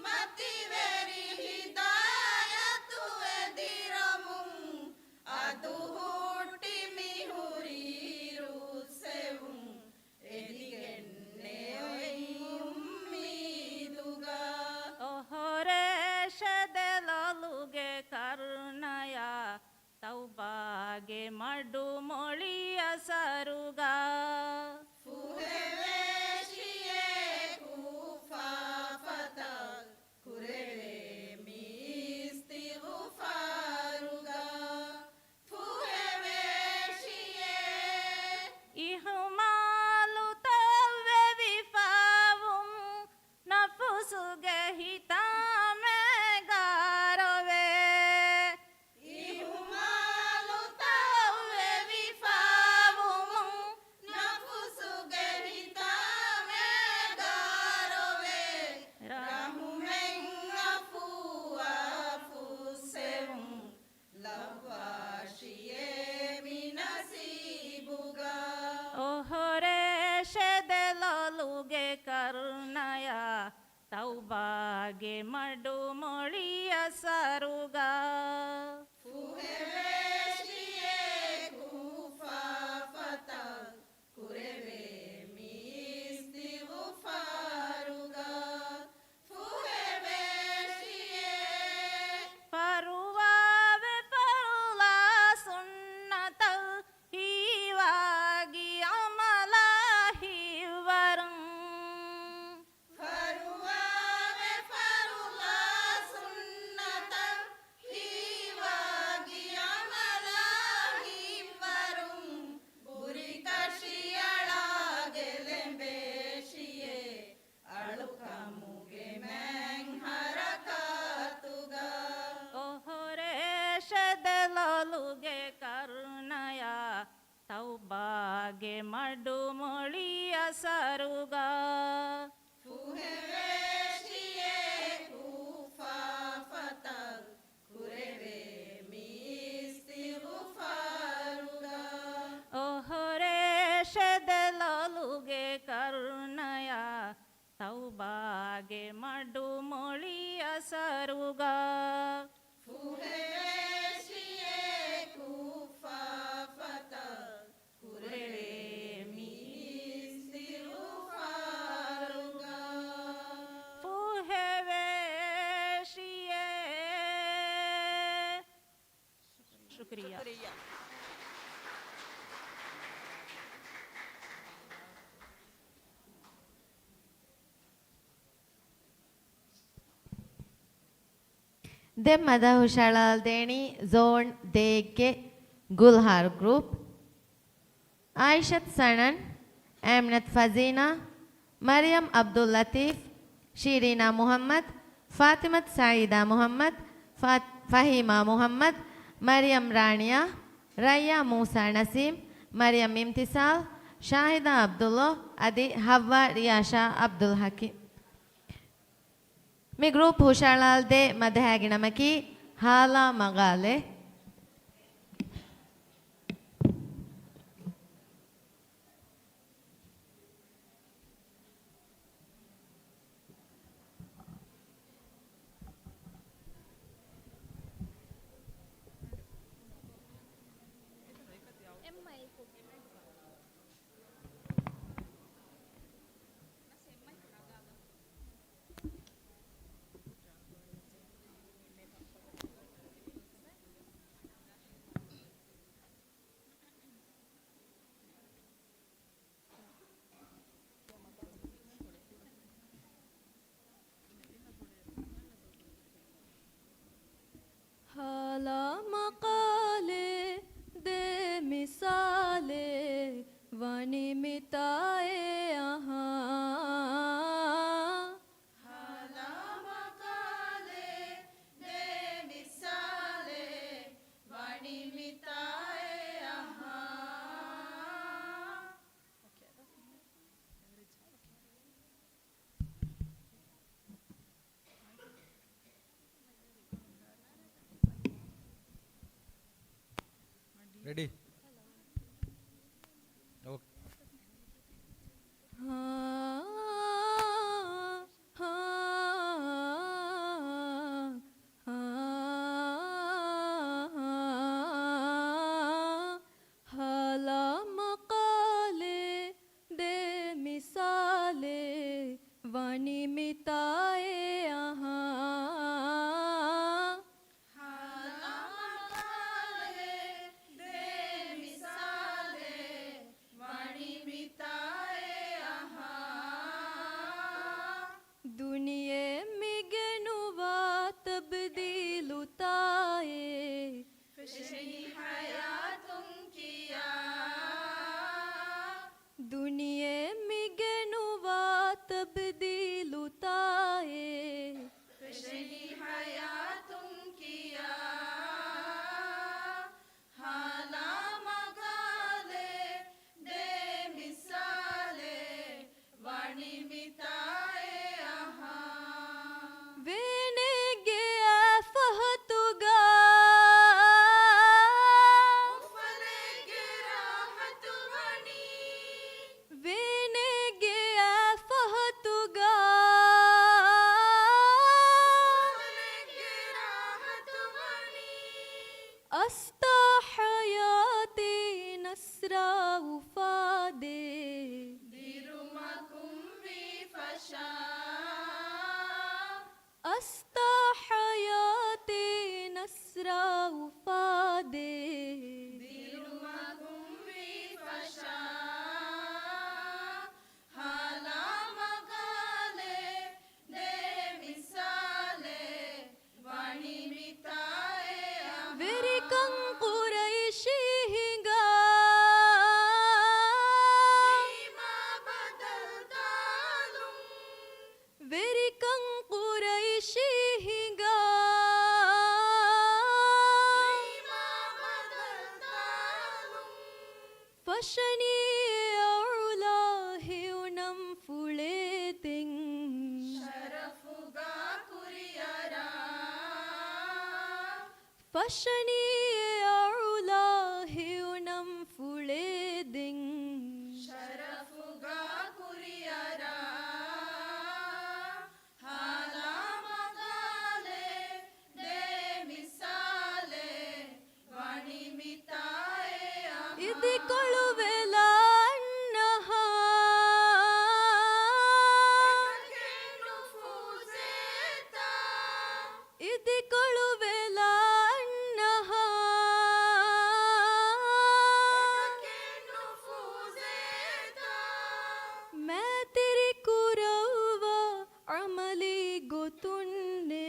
މަތިވެރި ހިދާޔަތު އެދިރަމުން. އަދުހުއްޓި މިހުރީ ރުއްސެވުން. އެދިގެންނެއޮތް އުއްމީދުގަ. އޮހޮރޭ ޝެދެލޮލުގެ ކަރުނަޔާ، ތައުބާގެ މަޑުމޮޅި އަސަރުގަ. ފުހެވޭށިއޭ ކުފާ ފަތަށް ކުރެވޭ މި އިސްތިޣުފާރުގަ. ފުހެވޭށިއޭ. އިހުމާލުތައް ވެވިފާވުމުން، ނަފުސުގެ ހިތާމައިގާރަވޭ. އިހުމާލުތައް ވެވިފާވުމުން، ނަފުސުގެ ހިތާމައިގާރަވޭ. ރަޙުމެއް އަފުއްވާ ފުއްސެވުން. ލައްވާށިއޭ މި ނަސީބުގަ. އޮހޮރޭ ޝެދެލޮލުގެ ކަރުނަޔާ، ތައުބާގެ މަޑުމޮޅި އަސަރުގަ. ފުހެވޭށިއޭ ކުފާ ފަތަށް ކުރެވޭ މި އިސްތިޣުފާރުގަ. ފުހެވޭށިއޭ. ފަރުވާވެ ފަރުޟާ ސުންނަތަށް، ހީވާގި ޢަމަލާ ހިތްވަރުން. ފަރުވާވެ ފަރުޟާ ސުންނަތަށް، ހީވާގި ޢަމަލާ ހިތްވަރުން. ބުރިތަށި އަޅާގެ ލެނބޭށިއޭ، އަޅުކަމުގެ މާތް ހަރަކާތުގަ. އޮހޮރޭ ޝެދެލޮލުގެ ކަރުނަޔާ، ތައުބާގެ މަޑުމޮޅި އަސަރުގަ. ފުހެވޭށިއޭ ކުފާ ފަތަށް ކުރެވޭ މި އިސްތިޣުފާރުގަ. އޮހޮރޭ ޝެދެލޮލުގެ ކަރުނަޔާ، ތައުބާގެ މަޑުމޮޅި އަސަރުގަ. ފުހެވޭށިއޭ ކުފާ ފަތަށް ކުރެވޭ މި އިސްތިޣުފާރުގަ. ފުހެވޭށިއޭ. ޝުކުރިއްޔާ. ދެން މަދަހު ހުށަހަޅާލަދޭނީ ޒޯން ދޭއްގެ ގުލްހާރު ގްރޫޕް. އާއިޝަތު ސަނަން، އައިމިނަތު ފަޒީނާ، މަރިޔަމް އަބްދުއްލަތީފް، ޝީރީނާ މުޙައްމަދު، ފާތިމަތު ސަޢީދާ މުޙައްމަދު، ފާ-، ފަހީމާ މުޙައްމަދު، މަރިޔަމް ރާނިޔާ، ރައްޔާ މޫސާ ނަސީމް، މަރިޔަމް އިމްތިސާލް، ޝާހިދާ އަބްދުއްލޯ އަދި ޙައްވާ ރިޔާޝާ އަބްދުލް ޙަކީމް. މި ގްރޫޕް ހުށަހަޅާލަދޭ މަދަހައިގެ ނަމަކީ ހާލާ މަގާލޭ. ރެޑީ؟ އޯކޭ. ހާލާ މަޤާލޭ ދޭ މިސާލޭ ވަނީ މިތާއޭ އަހާ. ހާލާ މަޤާލޭ ދޭ މިސާލޭ ވަނީ މިތާއޭ އަހާ. ދުނިޔެ މިގެ ނުވާ ތަބްދީލުތާއޭ ފެށެނީ ހަޔާތުން ކިޔާ. ދުނިޔެ މިގެ ނުވާ ތަބްދީލުތާއޭ ފެށެނީ ހަޔާތުން ކިޔާ. ހާލާ މަޤާލޭ ދޭ މިސާލޭ ވަނީ މިތާއޭ އަހާ. ވޭނެގެ އައި ފަހަތުގަ އުފަލެއްގެ ރާހަތު ވަނީ. ވޭނެގެ އައި ފަހަތުގަ އުފަލެއްގެ ރާހަތު ވަނީ. އަސްތާ ޙަޔާތީ ނަސްރާ އުފާދޭ. ދިރުމަކުން ވީ ފަށާ. އަސްތާ ޙަޔާތީ ނަސްރާ އުފާދޭ. ދިރުމަކުން ވީ ފަށާ. ހާލާ މަޤާލޭ ދޭ މިސާލޭ ވަނީ މިތާއޭ އަހާ. ވެރިކަން ޤުރައިޝީ ހިނގާ. ވީމާ ބަދަލު ދާލުން. ވެރިކަން ޤުރައިޝީ ހިނގާ. ވީމާ ބަދަލު ދާލުން. ފަށަނީ އައުލާ ހެޔޮނަންފުޅޭ ދެން. ޝަރަފުގަ ކުރިއަރާ. ފަށަނީ އައުލާ ހެޔޮނަންފުޅޭ ދެން. ޝަރަފުގަ ކުރިއަރާ. ހާލާ މަޤާލޭ ދޭ މިސާލޭ ވަނީ މިތާއޭ އަހާ. އިދިކޮޅު ވެލާ އަންނަހާ. އެކަކެއް ނުފޫޒޭތާ. އިދިކޮޅު ވެލާ އަންނަހާ. އެކަކެއް ނުފޫޒޭތާ. މައިތިރި ކުރައްވާ އަމަލީ ގޮތުންނޭ.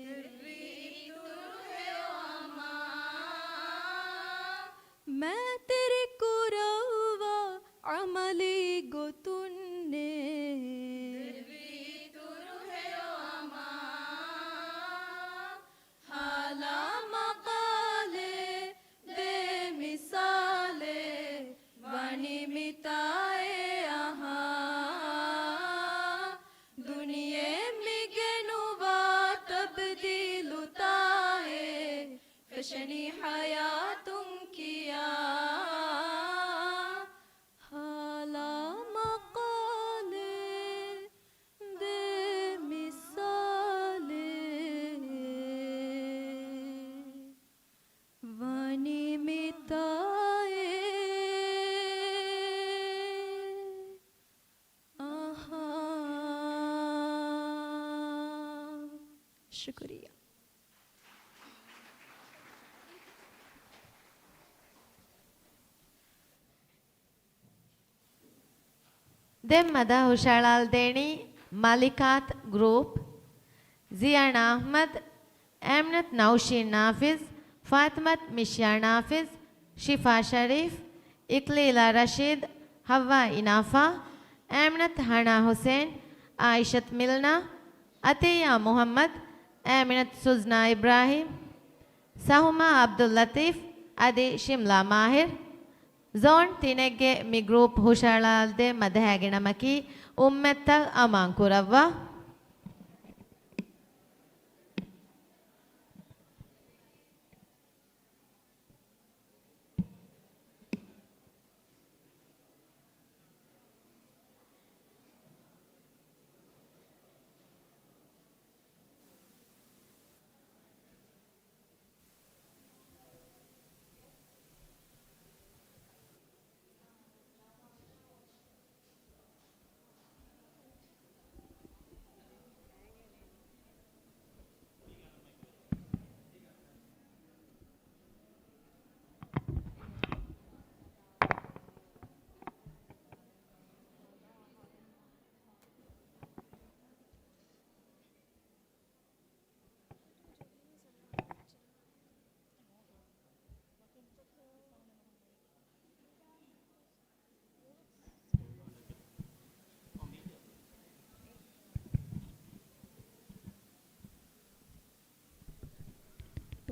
ދެއްވި އިތުރު ހެޔޮ އަމާ. މައިތިރި ކުރައްވާ އަމަލީ ގޮތުންނޭ. ދެއްވި އިތުރު ހެޔޮ އަމާ. ހާލާ މަޤާލޭ ދޭ މިސާލޭ ވަނީ މިތާއޭ އަހާ. ދުނިޔެ މިގެ ނުވާ ތަބްދީލުތާއޭ ފެށެނީ ހަޔާތުން ކިޔާ. ހާލާ މަޤާލޭ ދޭ މިސާލޭ ވަނީ މިތާއޭ އަހާ. ޝުކުރިއްޔާ. ދެން މަދަޙަ ހުށައަޅާލަދޭނީ މަލިކާތު ގްރޫޕް، ޒިޔާނާ އަޙްމަދު، އައިމިނަތު ނައުޝީން ނާފިޒު، ފާތިމަތު މިޝްޔާ ނާފިޒު، ޝިފާ ޝަރީފް، އިކްލީލާ ރަޝީދު، ޙައްވާ އިނާފާ، އައިމިނަތު ހަނާ ޙުސެން، އާއިޝަތު މިލްނާ، އަތިއްޔާ މުޙައްމަދު، އައިމިނަތު ސުޒްނާ އިބްރާހީމް، ސަހުމާ ޢަބްދުއްލަޠީފް އަދި ޝިމްލާ މާހިރު. ޒޯން ތިނެއްގެ މި ގްރޫޕް ހުށައަޅާލަދޭ މަދަޙައިގެ ނަމަކީ އުއްމަތްތައް އަމާން ކުރައްވާ.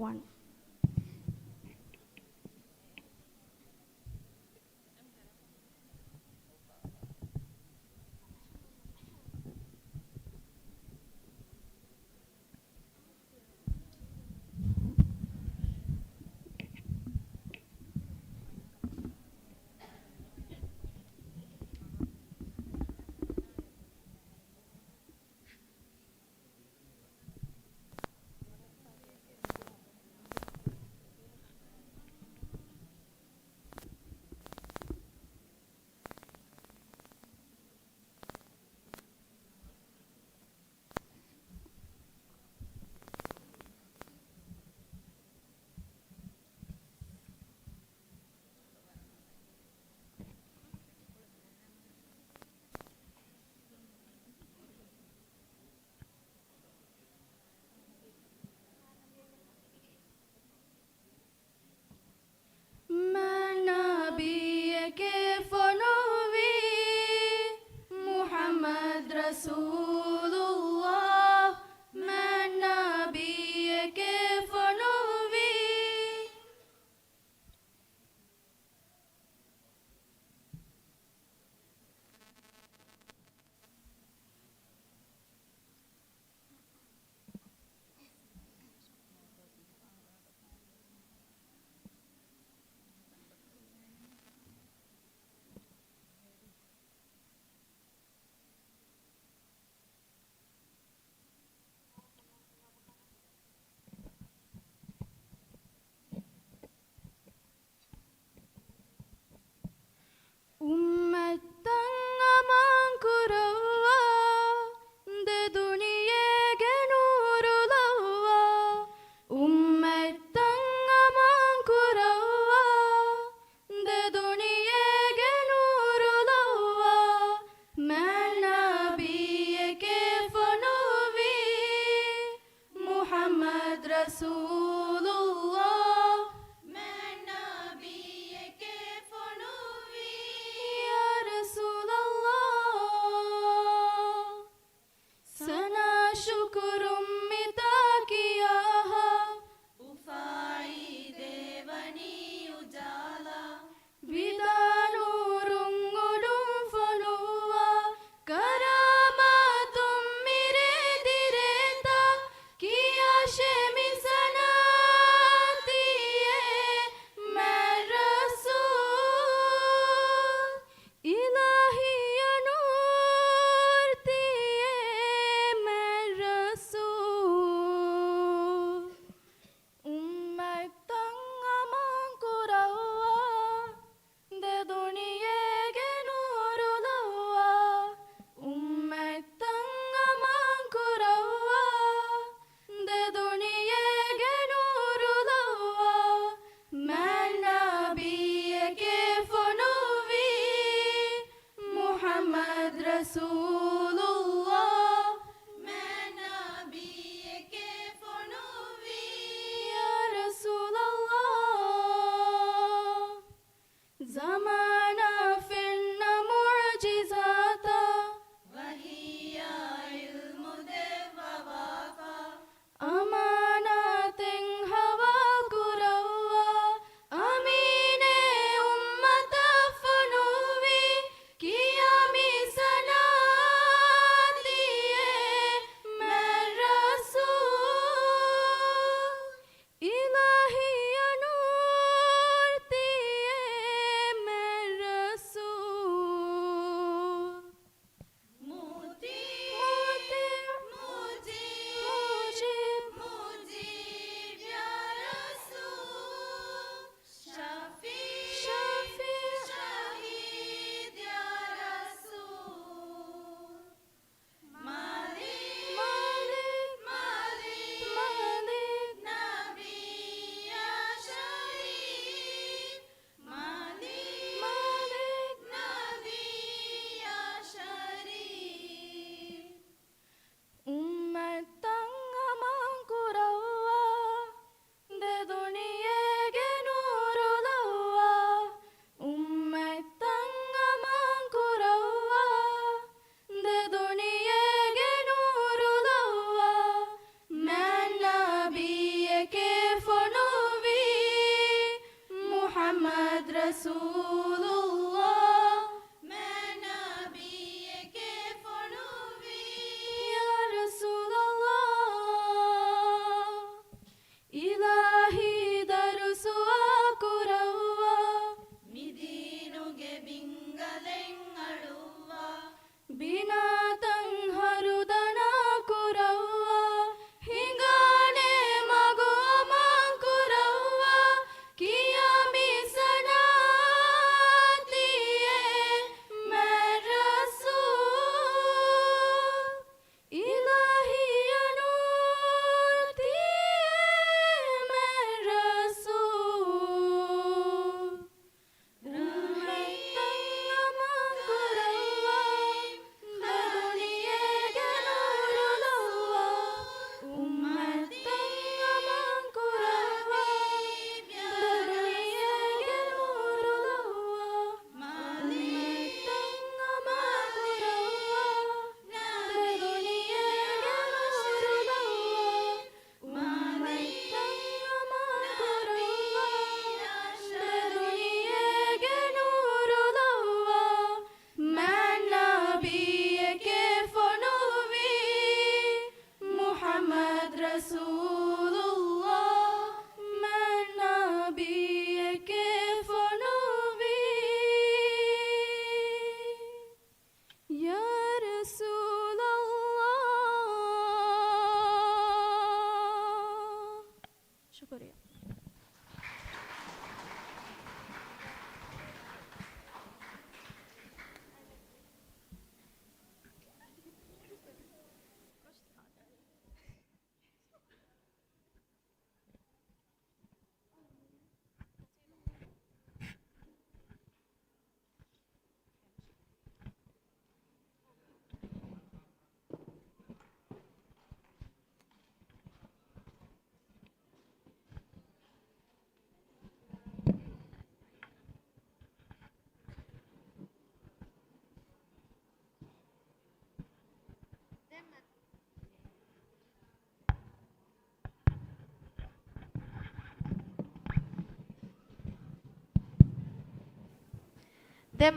ވަން. މާތް ނަބިއްޔެކޭ ފޮނުއްވީ، މުޙައްމަދު ރަސޫލުﷲ. މާތް ނަބިއްޔެކޭ ފޮނުއްވީ. އުއްމަތްތައް އަމާން ކުރައްވާ، ދެ ދުނިޔޭގެ ނޫރު ލައްވާ. އުއްމަތްތައް އަމާން ކުރައްވާ، ދެ ދުނިޔޭގެ ނޫރު ލައްވާ. މާތް ނަބިއްޔެކޭ ފޮނުއްވީ، މުޙައްމަދު ރަސޫލުﷲ. މާތް ނަބިއްޔެކޭ ފޮނުއްވީ، ޔާ ރަސޫލަﷲ. ސަނާ ޝުކުރުން މިތާ ކިޔާހާ، އުފާއި ދޭވަނީ އުޖާލާ. ވިދާ ނޫރުން އުޑުން ފޮނުއްވާ، ކަރާމާތުން މިރޭ ދިރޭތާ، ކިޔާށޭ މި ސަނާ ތިޔޭ މާތް ރަސޫލް. އިލާހީ ނޫރު ތިޔޭ މާތް ރަސޫލް. އުއްމަތްތައް އަމާން ކުރައްވާ، ދެ ދުނިޔޭގެ ނޫރު ލައްވާ. އުއްމަތްތައް އަމާން ކުރައްވާ، ދެ ދުނިޔޭގެ ނޫރު ލައްވާ. މާތް ނަބިއްޔެކޭ ފޮނުއްވީ، މުޙައްމަދު ރަސޫލުﷲ. މާތް ނަބިއްޔެކޭ ފޮނުއްވީ، ޔާ ރަސޫލަﷲ. ޒަމާނާ ފެންނަ މުޢުޖިޒާތާ، ވަޙީއާ ޢިލްމު ދެއްވަވާފާ. އަމާނާތެއް ހަވާލު ކުރައްވާ، އަމީނޭ އުއްމަތަށް ފޮނުއްވީ، ކިޔާ މި ސަނާ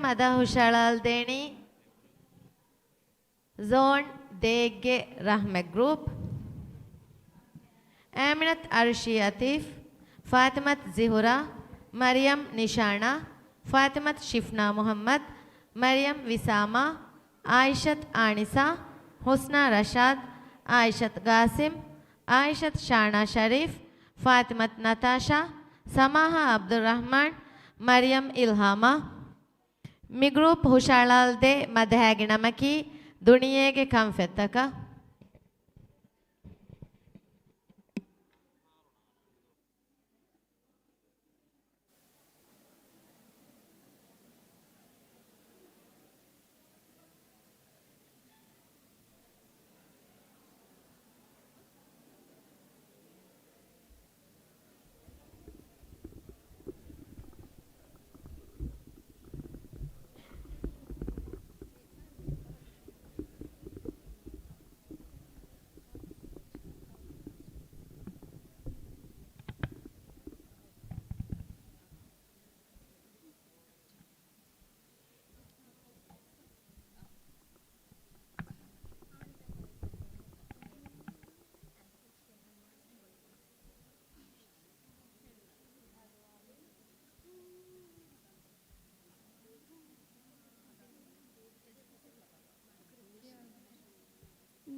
މަދަހަ ހުށަހަޅާލަދޭނީ ޒޯން ދޭއްގެ ރަހްމަތް ގްރޫޕް. އާމިނަތު އަރުޝީ އަތީފް، ފާތިމަތު ޒިހުރާ، މަރިޔަމް ނިޝާނާ، ފާތިމަތު ޝިފްނާ މުޙައްމަދު، މަރިޔަމް ވިސާމާ، އާއިޝަތު އާނިސާ، ޙުސްނާ ރަޝާދު، އާއިޝަތު ގާސިމް، އާއިޝަތު ޝާނާ ޝަރީފް، ފާތިމަތު ނަތާޝާ، ސަމާހާ ޢަބްދުއްރަޙްމާން، މަރިޔަމް އިލްހާމާ. މި ގްރޫޕް ހުށަހަޅާލަދޭ މަދަހާގެ ނަމަކީ ދުނިޔޭގެ ކަންފަތްތަކަށް.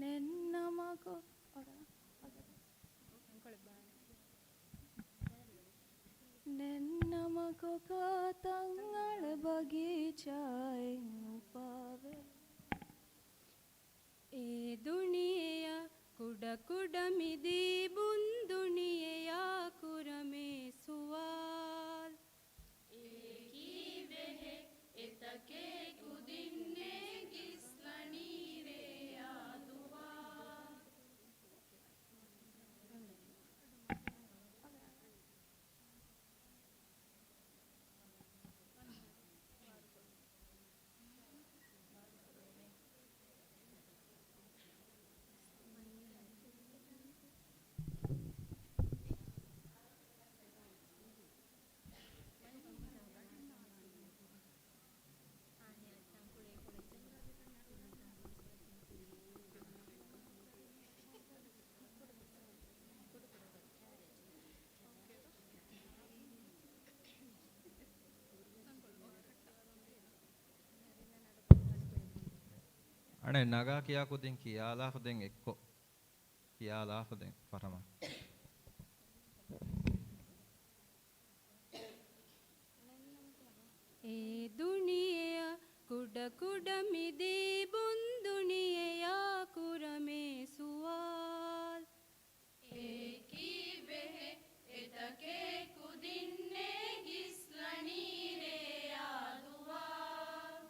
ނެންނަމަކޮ-، ނެންނަމަކޮކާ ތަންއަޅަ ބަގީޗާއެއް އުފާވެ. އޭ ދުނިޔެއާ ކުޑަކުޑަ މި ދީބުން ދުނިޔެއާ ކުރަމޭ ސުވާލު. އޭ ކީއްވެހޭ އެތަކެއް ކުދިންނޭ ގިސްލަނީ ރެޔާ ދުވާލު. އަނެއް ނަގާ ކިޔާ ކުދިން ކިޔާލާފަ ދެން އެއްކޮށް. ކިޔާލާފަ ދެން ފަރަމާ. އޭ ދުނިޔެއާ ކުޑަކުޑަ މި ދީބުން ދުނިޔެއާ ކުރަމޭ ސުވާލު. އޭ ކީއްވެހޭ އެތަކެއް ކުދިންނޭ ގިސްލަނީ ރެޔާ ދުވާލު.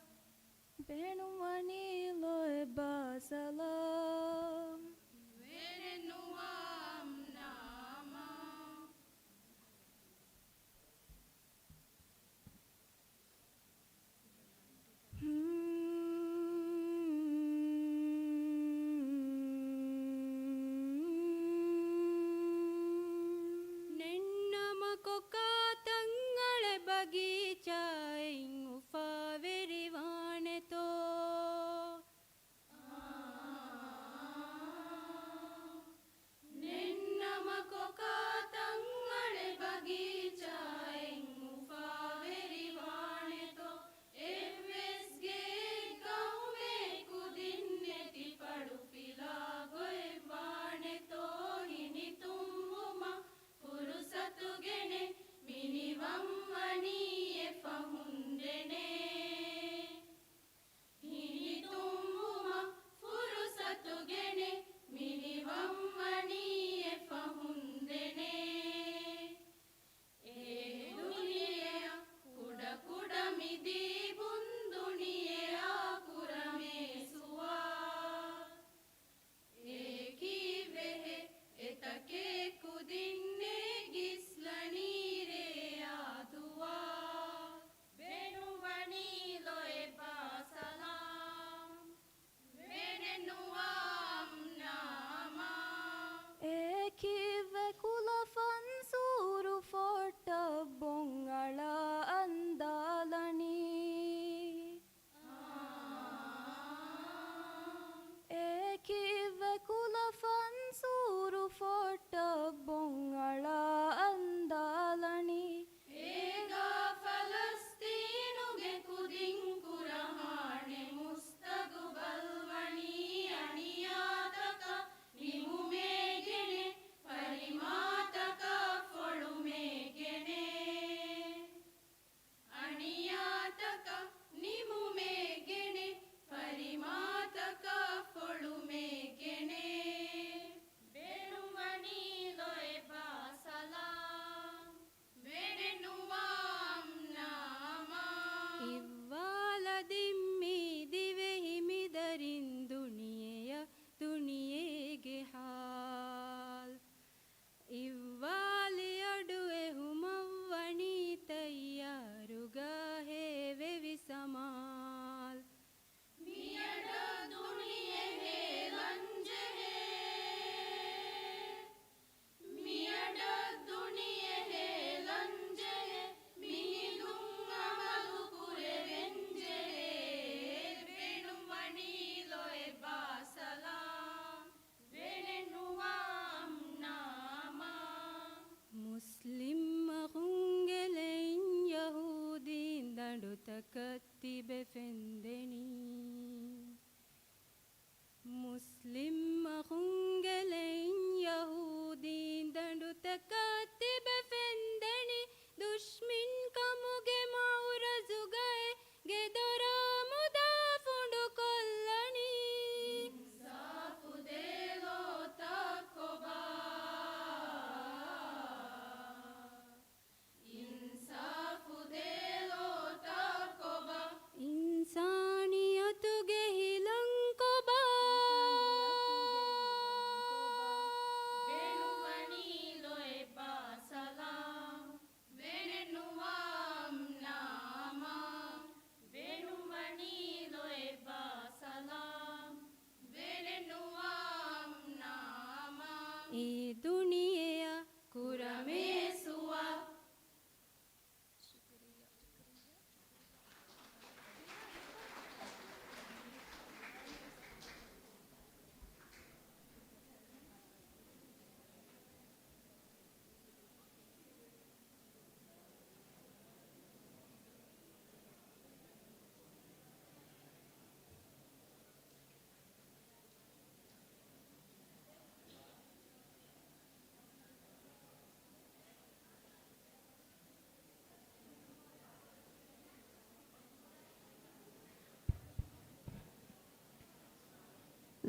ބޭނުންވަނީ ލޯތްބާ ސަލާމް. ވެރެއް ނުވާ އަމްނާމާ. ހުން.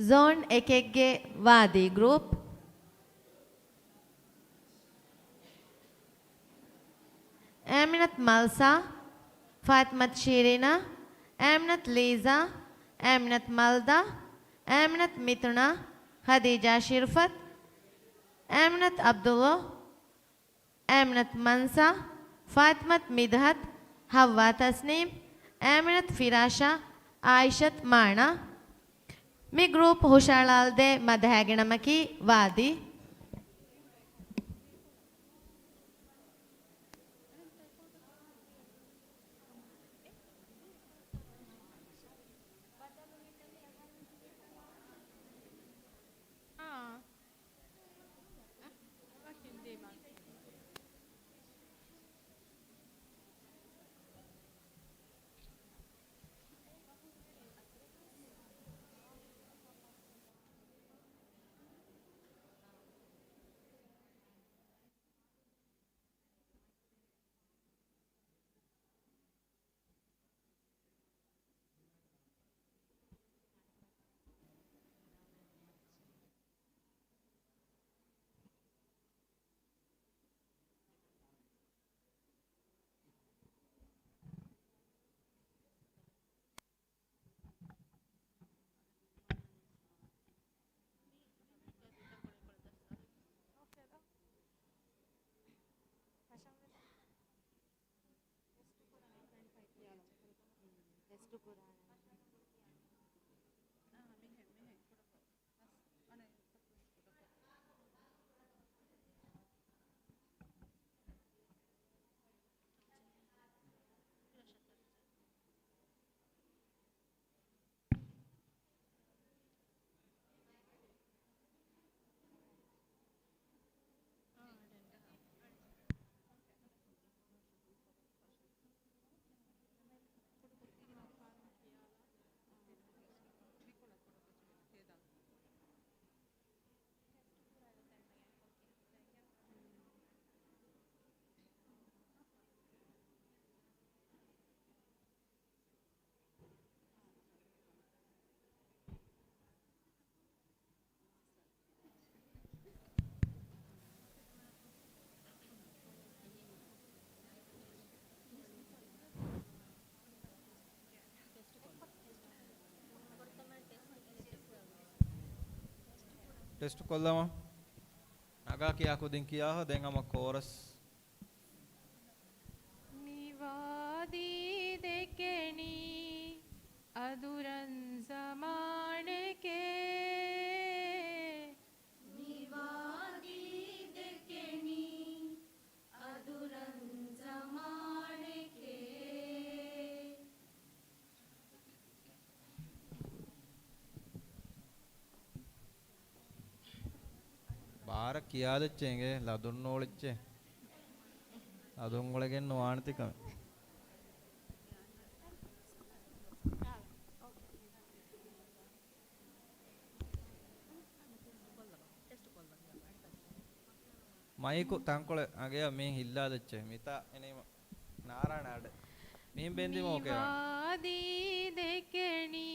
ޒޯން އެކެއްގެ ވާދީ ގްރޫޕް. އޭމިނަތު މަލްސާ، ފާތިމަތު ޝީރީނާ، އޭމިނަތު ލީޒާ، އޭމިނަތު މަލްދާ، އޭމިނަތު މިތުނާ، ޚަދީޖާ ޝިރްފަތު، އޭމިނަތު ޢަބްދުﷲ، އޭމިނަތު މަންސާ، ފާތިމަތު މިދްޙަތު، ޙައްވާ ތަސްނީމް، އޭމިނަތު ފިރާޝާ، ޢާއިޝަތު މާނާ. މި ގްރޫޕް ހުށައަޅާލަދޭ މަދަހައިގެ ނަމަކީ ވާދީ. ޓެސްޓް ކޮށްލަމާ. ނަގާ ކިޔާ ކުދިން ކިޔާހާ ދެން ހަމަ ކޯރަސް. މިވާދީ ދެކެނީ އަދުރަން ޒަމާނެކޭ. މިވާދީ ދެކެނީ އަދުރަން ޒަމާނެކޭ. ބާރަށް ކިޔާދެއްޗޭ އިނގޭ، ލަދުން ނޫޅެއްޗޭ. ލަދުން އުޅެގެން ނުވާނެތި ކަމެއް. މައިކު ތަންކޮޅެއް އަނގަޔަށް މި ހިއްލާ ދެއްޗޭ. މިތާ އެނީމަ ނާރާނެ އަޑެއް. މިހިން ބެންދީމަ އޯކޭ ވާނެ. މިވާދީ ދެކެނީ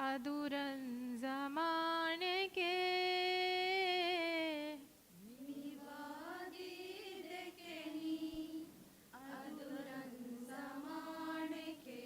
އަދުރަން ޒަމާނެކޭ. މިވާދީ ދެކެނީ އަދުރަން ޒަމާނެކޭ.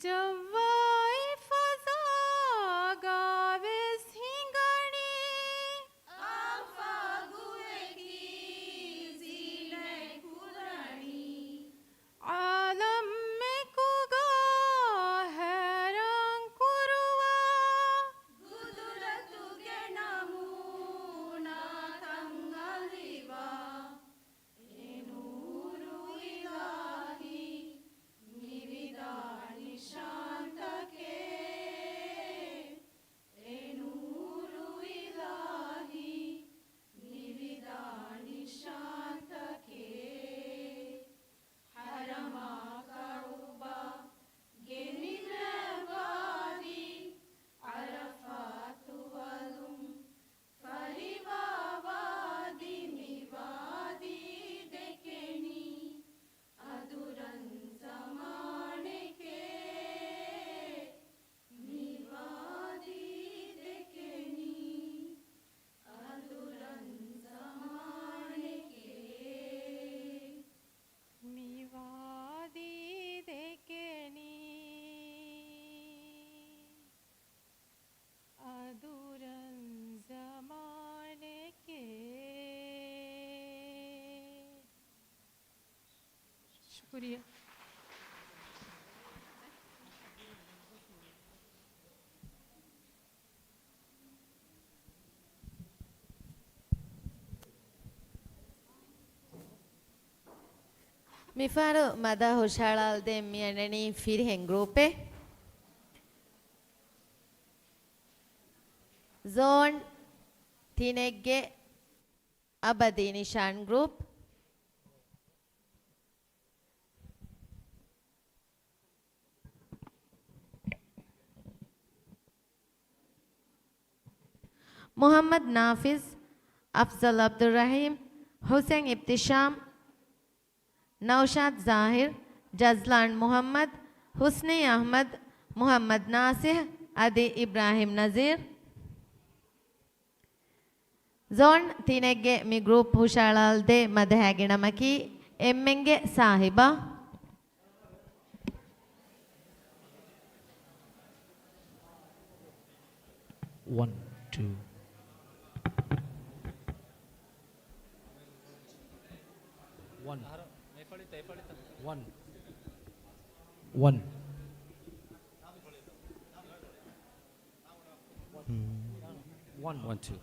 ޖައްވާއި ފަޒާގާ ވެސް ހިނގަނީ. އާފާގު އެކީ ޒީނަތް ކުރަނީ. އާލަމްއެކުގާ ހައިރާން ކުރުވާ. ގުދުރަތުގެ ނަމޫނާތައް އަލިވާ. އެ ނޫރު އިލާހީ މިވިދާ ނިޝާންތަކެއް. އެ ނޫރު އިލާހީ މިވިދާ ނިޝާންތަކެއް. ޙަރަމާ ކަޢުބާ ގެ މިނަވާދީ، ޢަރަފާތު ވަލުން ފަރިވާ ވާދީ، މި ވާދީ ދެކެނީ އަދުރަން ޒަމާނެކޭ. މި ވާދީ ދެކެނީ އަދުރަން ޒަމާނެކޭ. މި ވާދީ ދެކެނީ އަދުރަން ޒަމާނެކޭ. ޝުކުރިއްޔާ. މިފަހަރު މަދަހަ ހުށަހަޅާލަދޭން މިއަންނަނީ ފިރިހެން ގްރޫޕެއް. ޒޯން ތިނެއްގެ އަބަދީ ނިޝާން ގްރޫޕް. މުޙައްމަދު ނާފިޒް، އަފްޒަލް ޢަބްދުއްރަޙީމް، ޙުސެން އިބްތިޝާމް، ނައުޝާދް ޒާހިރް، ޖަޒްލާން މުޙައްމަދު، ޙުސްނީ އަޙްމަދު، މުޙައްމަދު ނާސިޙް އަދި އިބްރާހިމް ނަޒީރް. ޒޯން ތިނެއްގެ މި ގްރޫޕް ހުށަހަޅާލަދޭ މަދަހައިގެ ނަމަކީ އެންމެންގެ ސާހިބާ. ވަން، ޓޫ. ވަން. ވަން. ވަން. ވަން. ވަން، ޓޫ.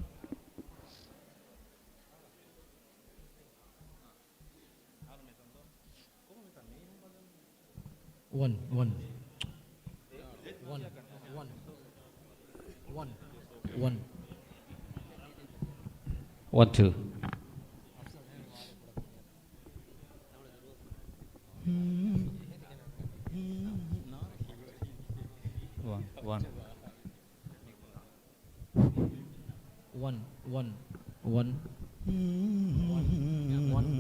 ވަން، ވަން. ވަން، ވަން. ވަން، ވަން. ވަން، ޓޫ. ވަން، ވަން. ވަން، ވަން، ވަން. ވަން، ވަން.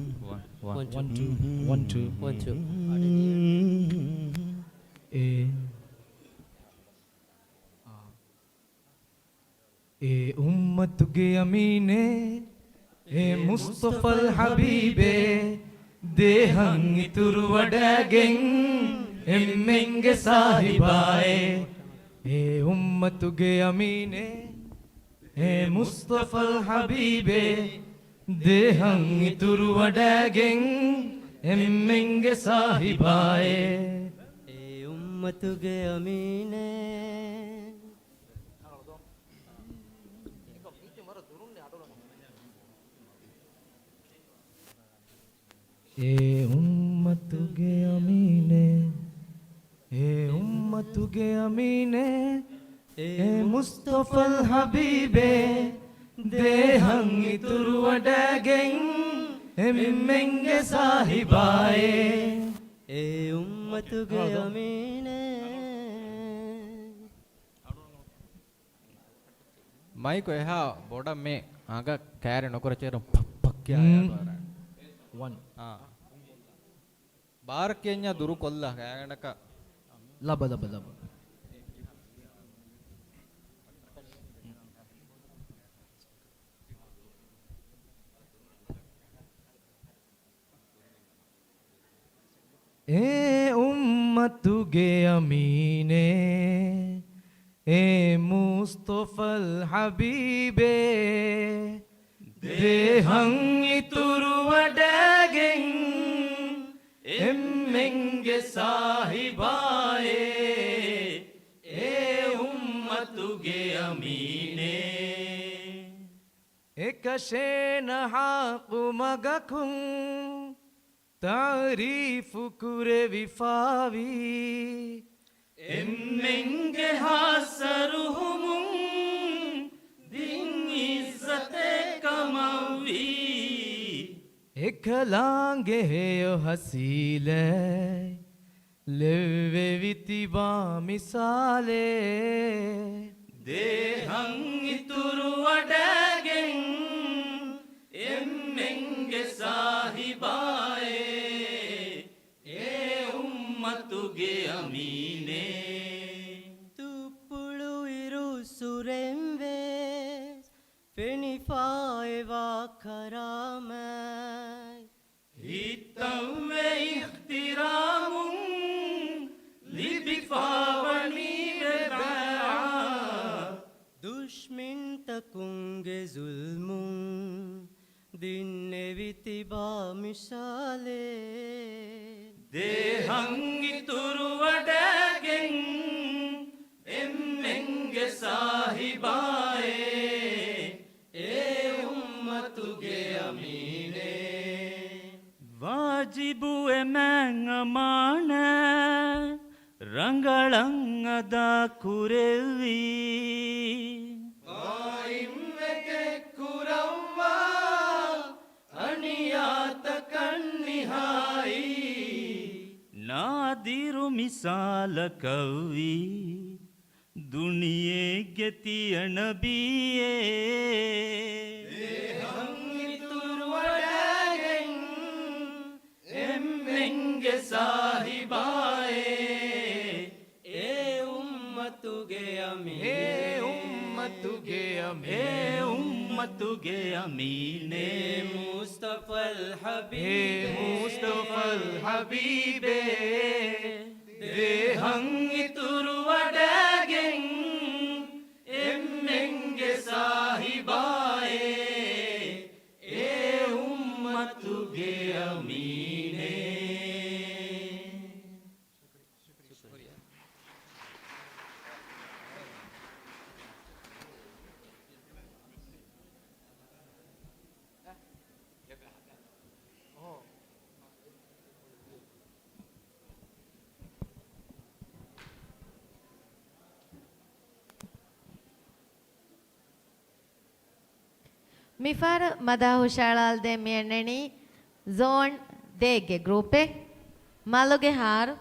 ވަން، ޓޫ. ވަން، ޓޫ. ވަން، ޓޫ. ވަން، ޓޫ. އޭ. އާ. އޭ އުއްމަތުގެ އަމީނޭ، އޭ މުޞްޠަފާ ޙަބީބޭ، ދޭހަން އިތުރު ވަޑައިގެން އެންމެންގެ ސާހިބާއޭ. އޭ އުއްމަތުގެ އަމީނޭ، އޭ މުޞްޠަފާ ޙަބީބޭ، ދޭހަން އިތުރު ވަޑައިގެން އެންމެންގެ ސާހިބާއޭ. އޭ އުއްމަތުގެ އަމީނޭ. އޭ އުއްމަތުގެ އަމީނޭ، އޭ އުއްމަތުގެ އަމީނޭ، އޭ މުޞްޠަފާ ޙަބީބޭ، ދޭހަން އިތުރު ވަޑައިގެން އެންމެންގެ ސާހިބާއޭ. އޭ އުއްމަތުގެ އަމީނޭ. މައިކު އެހާ ބޮޑަށް މި އަނގަ ކައިރި ނުކުރެ ޗޭރުން ޕައްޕައް ކިޔާ އަޑުއަރާ. ވަން. އާ. ބާރަކެއް ދުރު ކޮށްލާ ކައިގަނޑަކަށް. ލަބަ، ލަބަ، ލަބަ. އޭ އުއްމަ އުއްމަތުގެ އަމީނޭ، އޭ މުޞްޠަފާ ޙަބީބޭ، ދޭހަން އިތުރުވަޑައިގެން، އެންމެންގެ ސާހިބާއޭ، އޭ އުއްމަތުގެ އަމީނޭ. އެކަށޭނަ ޙައްޤު މަގަކުން ތަޢުރީފު ކުރެވިފައިވީ، އެންމެންގެ ހާއްސަ ރުހުމުން ދިން ޢިއްޒަތެއް ކަމަށްވީ، އެކަލާނގެ ހެޔޮ ހަސީލަތް ލެއްވެވި ތިބާ މިސާލެއް. ދޭހަން އިތުރުވަޑައިގެން އެންމެންގެ ސާހިބާއޭ، އޭ އުއްމަތުގެ އަމީނޭ. ތުއްޕުޅު އިރުއްސުރެން ވެސް ފެނިފައިވާ ކަރާމަތް، ހިތަށްވެ އިޙްތިރާމުން ލިބިފަވަނީ ވެ ބައިޢާ. ދުޝްމިންތަކުންގެ ޒުލްމުން ދިންނެވި ތިބާ މިސާލެއް. ދޭހަން އިތުރުވަޑައިގެން އެންމެންގެ ސާހިބާއޭ، އޭ އުއްމަތުގެ އަމީނޭ. ވާޖިބު އެމާން އަމާނާތް ރަނގަޅަށް އަދާ ކުރެއްވީ، ޤާއިމްވެ ކެއްކުރައްވާ އަނިޔާތަކަށް ނިހާއީ. ނާދިރު މިސާލަކަށްވީ ދުނިޔޭގެ ތިޔަ ނަބީއޭ. ދޭހަން އިތުރުވަޑައިގެން އެންމެންގެ ސާހިބާއޭ، އޭ އުއްމަތުގެ އަމީނޭ. އޭ އުއްމަތުގެ އަމީނޭ. އޭ އުއްމަތުގެ އަމީނޭ. އޭ މުޞްޠަފާ ޙަބީބޭ. އޭ މުޞްޠަފާ ޙަބީބޭ. ދޭހަން އިތުރުވަޑައިގެން އެންމެންގެ ސާހިބާއޭ، އޭ އުއްމަތުގެ އަމީނޭ. މިފަހަރު މަދަޙަ ހުށައަޅާލަދޭން މިއަންނަނީ ޒޯން ދޭގެ ގްރޫޕެއް. މަލުގެ ހާރު.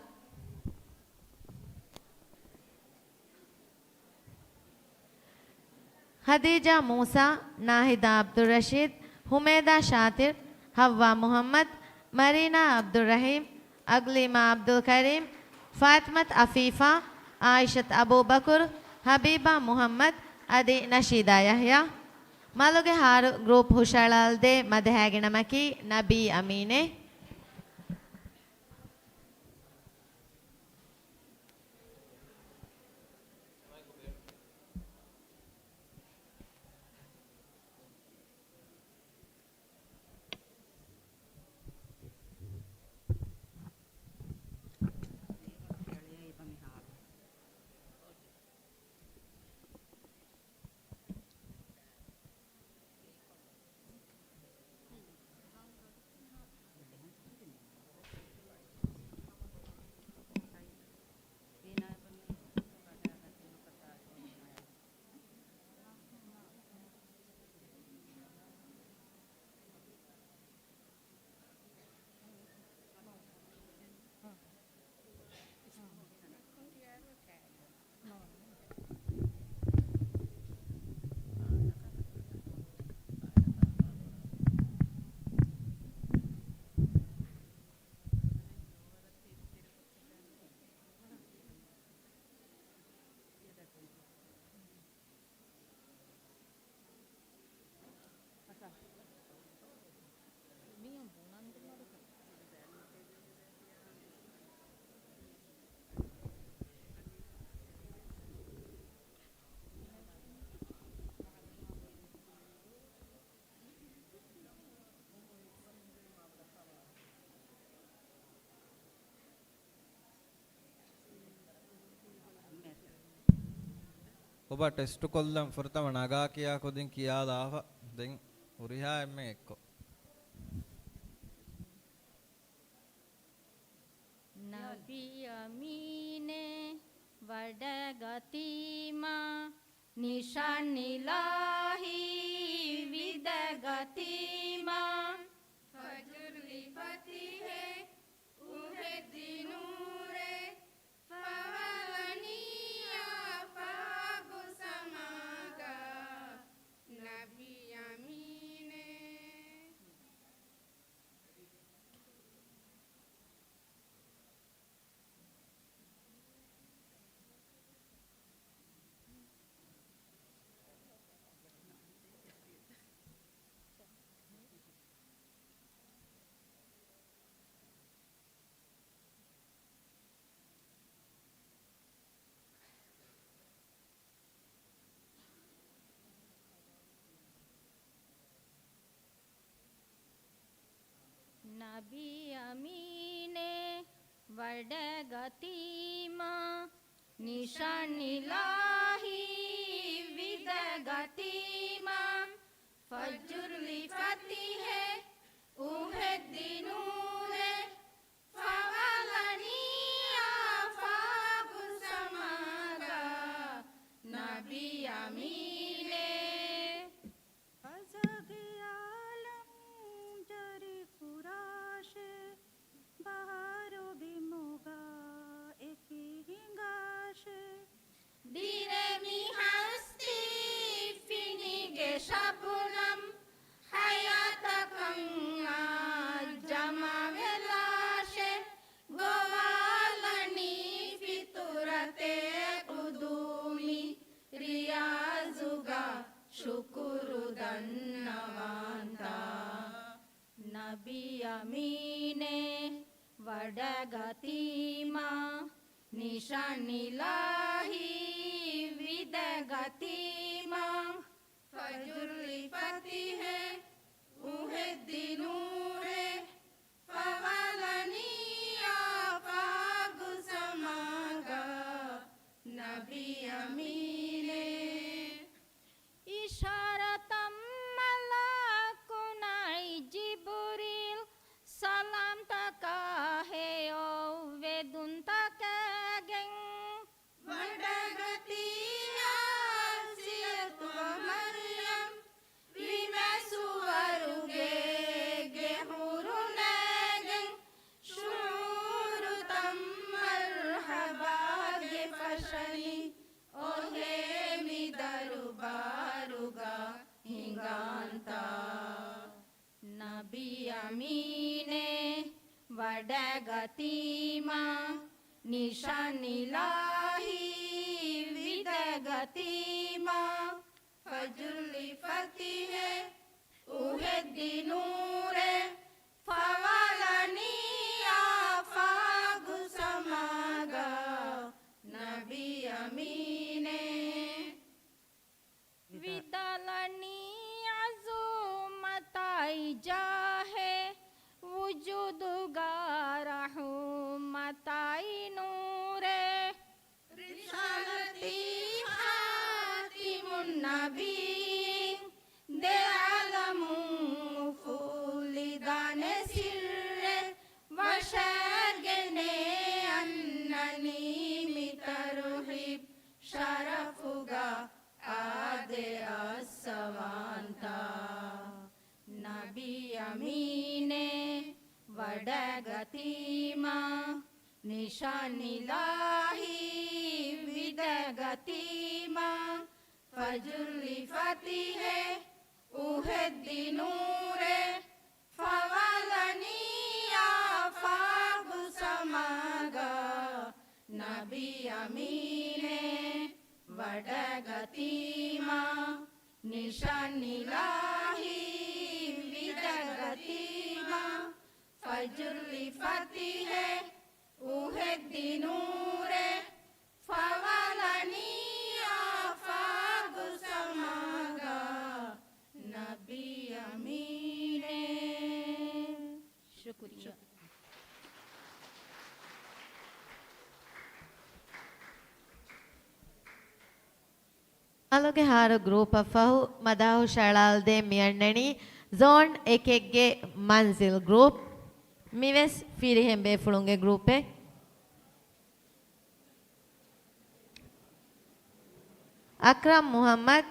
ޚަދީޖާ މޫސާ، ނާހިދާ ޢަބްދުއްރަޝީދު، ޙުމޭދާ ޝާތިރު، ޙައްވާ މުޙައްމަދު، މަރީނާ ޢަބްދުއްރަޙީމް، އަގްލީމާ ޢަބްދުލްކަރީމް، ފާތިމަތު ޢަފީފާ، ޢާއިޝަތު އަބޫބަކުރު، ޙަބީބާ މުޙައްމަދު އަދި ނަޝީދާ ޔަޙްޔާ. މަލުގެ ހާރު ގްރޫޕް ހުށައަޅާލަދޭ މަދަޙައިގެ ނަމަކީ ނަބީ އަމީނޭ. އޮބާ ޓެސްޓުކޮށްލަން ފުރަތަމަ ނަގާ ކިޔާ ކުދިން ކިޔާލާފަ. ދެން ހުރިހާ އެންމެން އެއްކޮށް. ނަބީ އަމީނޭ ވަޑަގަތީމާ، ނިޝާން އިލާހީ ވިދަގަތީމާ، ފަޖުރުލި ފަތިހެއް އުހެއްދި ނޫރެއް، ފަވަލަނީ އާފާގު ސަމާގަ، ނަބީ އަމީނޭ. ނަބީ އަމީނޭ ވަޑަގަތީމާ، ނިޝާން އިލާހީ ވިދަގަތީމާ، ފަޖުރުލި ފަތިހެއް އުހެއްދި ނޫރެއް، ފަވަލަނީ އާފާގު ސަމާގަ، ނަބީ އަމީނޭ. ފަޒާގެ އާލަމް ޖަރި ކުރާށޭ، ބަހާރު ބިމުގަ އެކި ހިނގާށޭ. ދިރޭ މި ހަސްތީ ފިނިގެ ޝަބުނަމް، ހަޔާތަކަށް އާ ޖަމާވެލާށޭ. ގޮވާލަނީ ފިޠުރަތޭ ޤުދޫމީ ރިޔާޒުގަ ޝުކުރު ދަންނަވާންތާ. ނަބީ އަމީނޭ ވަޑަގަތީމާ، ނިޝާން އިލާހީ ވިދަގަތީމާ، ފަޖުރުލި ފަތިހެއް އުހެއްދި ނޫރެއް، ފަވަލަނީ އާފާގު ސަމާގަ، ނަބީ އަމީނޭ. އިޝާރަތަށް މަލަކުން އައި ޖިބުރީލް، ސަލާމްތަކާ ހެޔޮ ވެދުންތަކާގެން. ވަޑަގަތީ އާސިޔަތު މަރްޔަމް، ވިމެސުވަރުގޭގެ ހުރުނޭގެން، ޝުޢޫރުތައް މަރްޙަބާގެ ފަށަނީ، އޮހޭ މި ދަރުބާރުގަ ހިނގާންތާ. ނަބީ އަމީނޭ ވަޑަގަތީމާ، ނިޝާން އިލާހީ ވިދަގަތީމާ، ފަޖުރުލި ފަތިހެއް އުހެއްދި ނޫރެއް، ފަވަލަނީ އާފާގު ސަމާގަ، ނަބީ އަމީނޭ. ވިދާޅުވި ވިދާޅުވަނީ ޢަޒުމަތާއި ޖާހެއް، ވުޖޫދުގަ ރަޙުމަތާއި ނޫރެއް. ރިސާލަތީ ޚާތިމުން ނަބިއްޔީން، ދެ ޢާލަމުން އުފުއްލިދާނެ ސިއްރެއް، ވަށައިގެނޭ އަންނަނީ މި ތަރުޙީބް ޝަރަފުގަ އާދެ އައްސަވާންތާ. ނަބީ އަމީނޭ ވަޑަގަތީމާ، ނިޝާން އިލާހީ ވިދަގަތީމާ، ފަޖުރުލި ފަތިހެއް އުހެއްދި ނޫރެއް، ފަވަލަނީ އާފާގު ސަމާގަ، ނަބީ އަމީނޭ ވަޑަގަތީމާ، ނިޝާން އިލާހީ ވިދަގަތީމާ، ފަޖުރުލި ފަތިހެއް އުހެއްދި ނޫރެއް، ފަވަލަނީ އާފާގު ސަމާގަ، ނަބީ އަމީނޭ. ޝުކުރިއްޔާ. އަޅުގެ ހާރު ގްރޫޕަށް ފަހު މަދާ ހުށައަޅާލަދޭން މިއަންނަނީ ޒޯން އެކެއްގެ މަންޒިލް ގްރޫޕް. މިވެސް ފިރިހެން ބޭފުޅުންގެ ގްރޫޕެއް. އަކްރަމް މުހައްމަދު،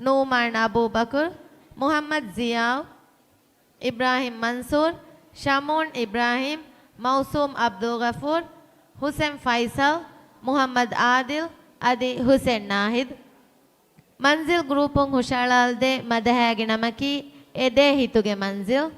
ނޫމާން އަބޫބަކުރު، މުހައްމަދު ޒިޔާއު، އިބްރާހިމް މަންސޫރު، ޝަމޫން އިބްރާހިމް، މައުސޫމް އަބްދުލްޣަފޫރު، ހުސެން ފައިސަލް، މުހައްމަދު އާދިލް އަދި ހުސެން ނާހިދު. މަންޒިލް ގްރޫޕުން ހުށައަޅާލަދޭ މަދަހައިގެ ނަމަކީ އެދޭ ހިތުގެ މަންޒިލް.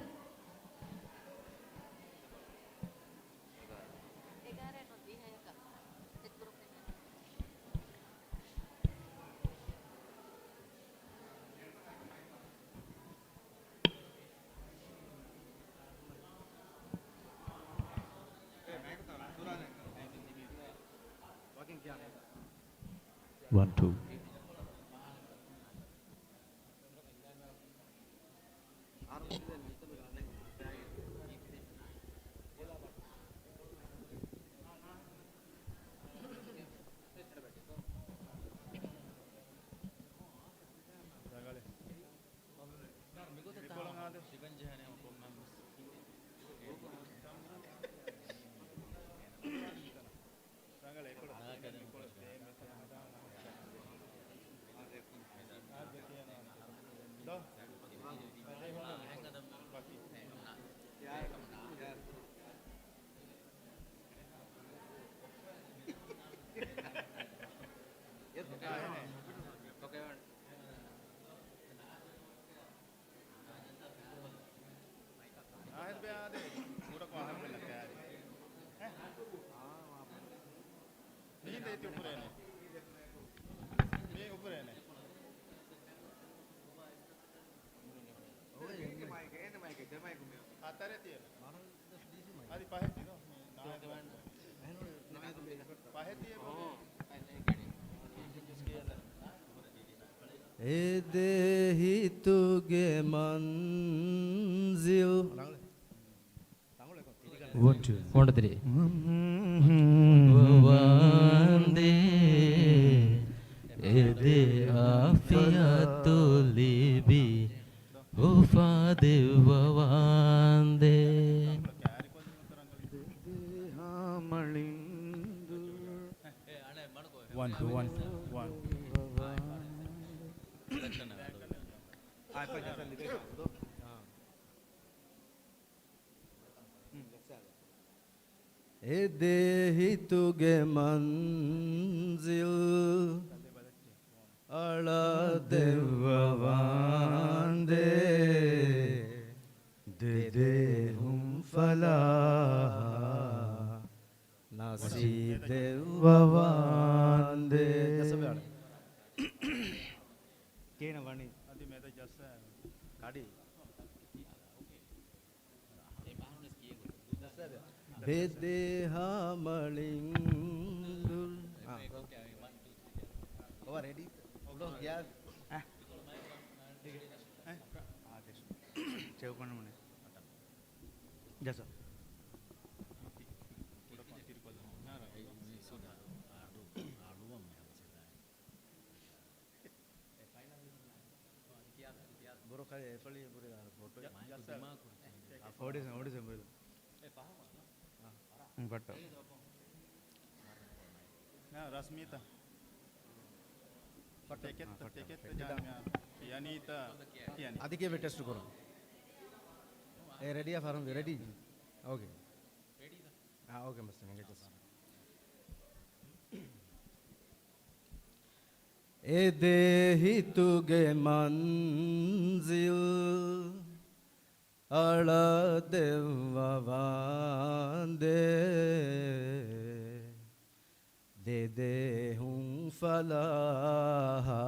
ވަން، ޓޫ. އާހެދު ބޭ އާދެ، ކުޑަކޮށް އަހަރު ބެލަ ކައިރި. އެ؟ މީ ދޭތި އުފުރޭނެ. މީ އުފުރޭނެ. ހަތަރެއް ތިޔަ. އަދި ފަހެއް ތި ދޯ. މީ ނާހެދު. އެދޭ ހިތުގެ މަންޒިލް. ވަން، ޓޫ. ވަން، ތުރީ. ވަންދެ އެދޭ އާފިޔަތު ލިބި އުފާދެއްވަވާނދޭ. ވަން، ޓޫ، ވަން، ޓޫ، ވަން. އެދޭ ހިތުގެ މަންޒިލް އަޅާދެއްވަވާނދޭ، ދެދޭހުން ފަލާހާ ނަސީބް ދެއްވަވާނދޭ. ކޭނަ ވަނީ؟ އަދި މެދަށް ޖައްސާ. ކަޑި. ބެދޭހާ މަޅިން ދުރު. އާ. ކޮބާ ރެޑީ؟ ބްލޮ ގިޔާ. އާ. އާ، ދެ. ޗެއު ކޮން މުނެ. ޖައްސާ. ބުރޮ ކަލޭ އެފަޅި ބުރި އާ ފޮޓޯ. އާ، އޮޑިސަން، އޮޑިސަން ބުރި. އާ. ހުން، ފައްޓަ. ނާ، ރަސްމީތަ؟ ފައްޓަ. ޓެކެއްތަ، ޓެކެއްތަ ޖާން މިއާ ފިޔަނީތަ؟ ފިޔަނީ. އަދި ކޭ ޓެސްޓް ކުރުން. އޭ، ރެޑީއާ ފަރުން، ރެޑީ؟ އޯކޭ. އާ، އޯކޭ، މަސްތަ މިނގެ ޖަސް. އެދޭ ހިތުގެ މަންޒިލް އަޅާދެއްވަވާނދޭ، ދެދޭހުން ފަލާހާ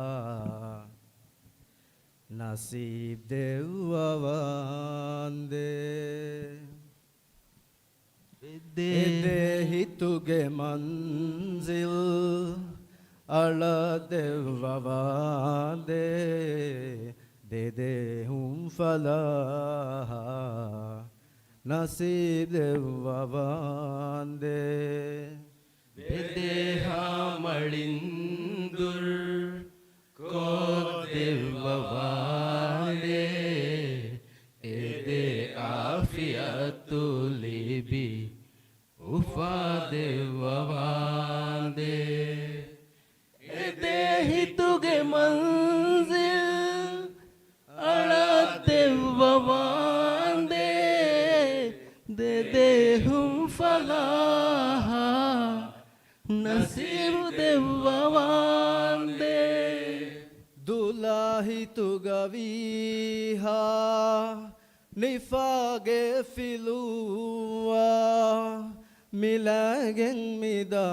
ނަސީބް ދެއްވަވާނދޭ. އެދޭ ހިތުގެ މަންޒިލް އަޅާދެއްވަވާނދޭ، ދެދޭހުން ފަލާހާ ނަސީބް ދެއްވަވާނދޭ. ބެދޭހާ މަޅިން ދުރު ދެއްވަވާނދޭ. އެދޭ ހިތުގެ މަންޒިލް އަޅާ ދެއްވަވާނދޭ. ދެދޭހުން ފަލާހާ ނަސީބު ދެއްވަވާނދޭ. ދުލާ ހިތުގަ ވީހާ ނިފާގެ ފިލުއްވާ، މިލައިގެން މިދާ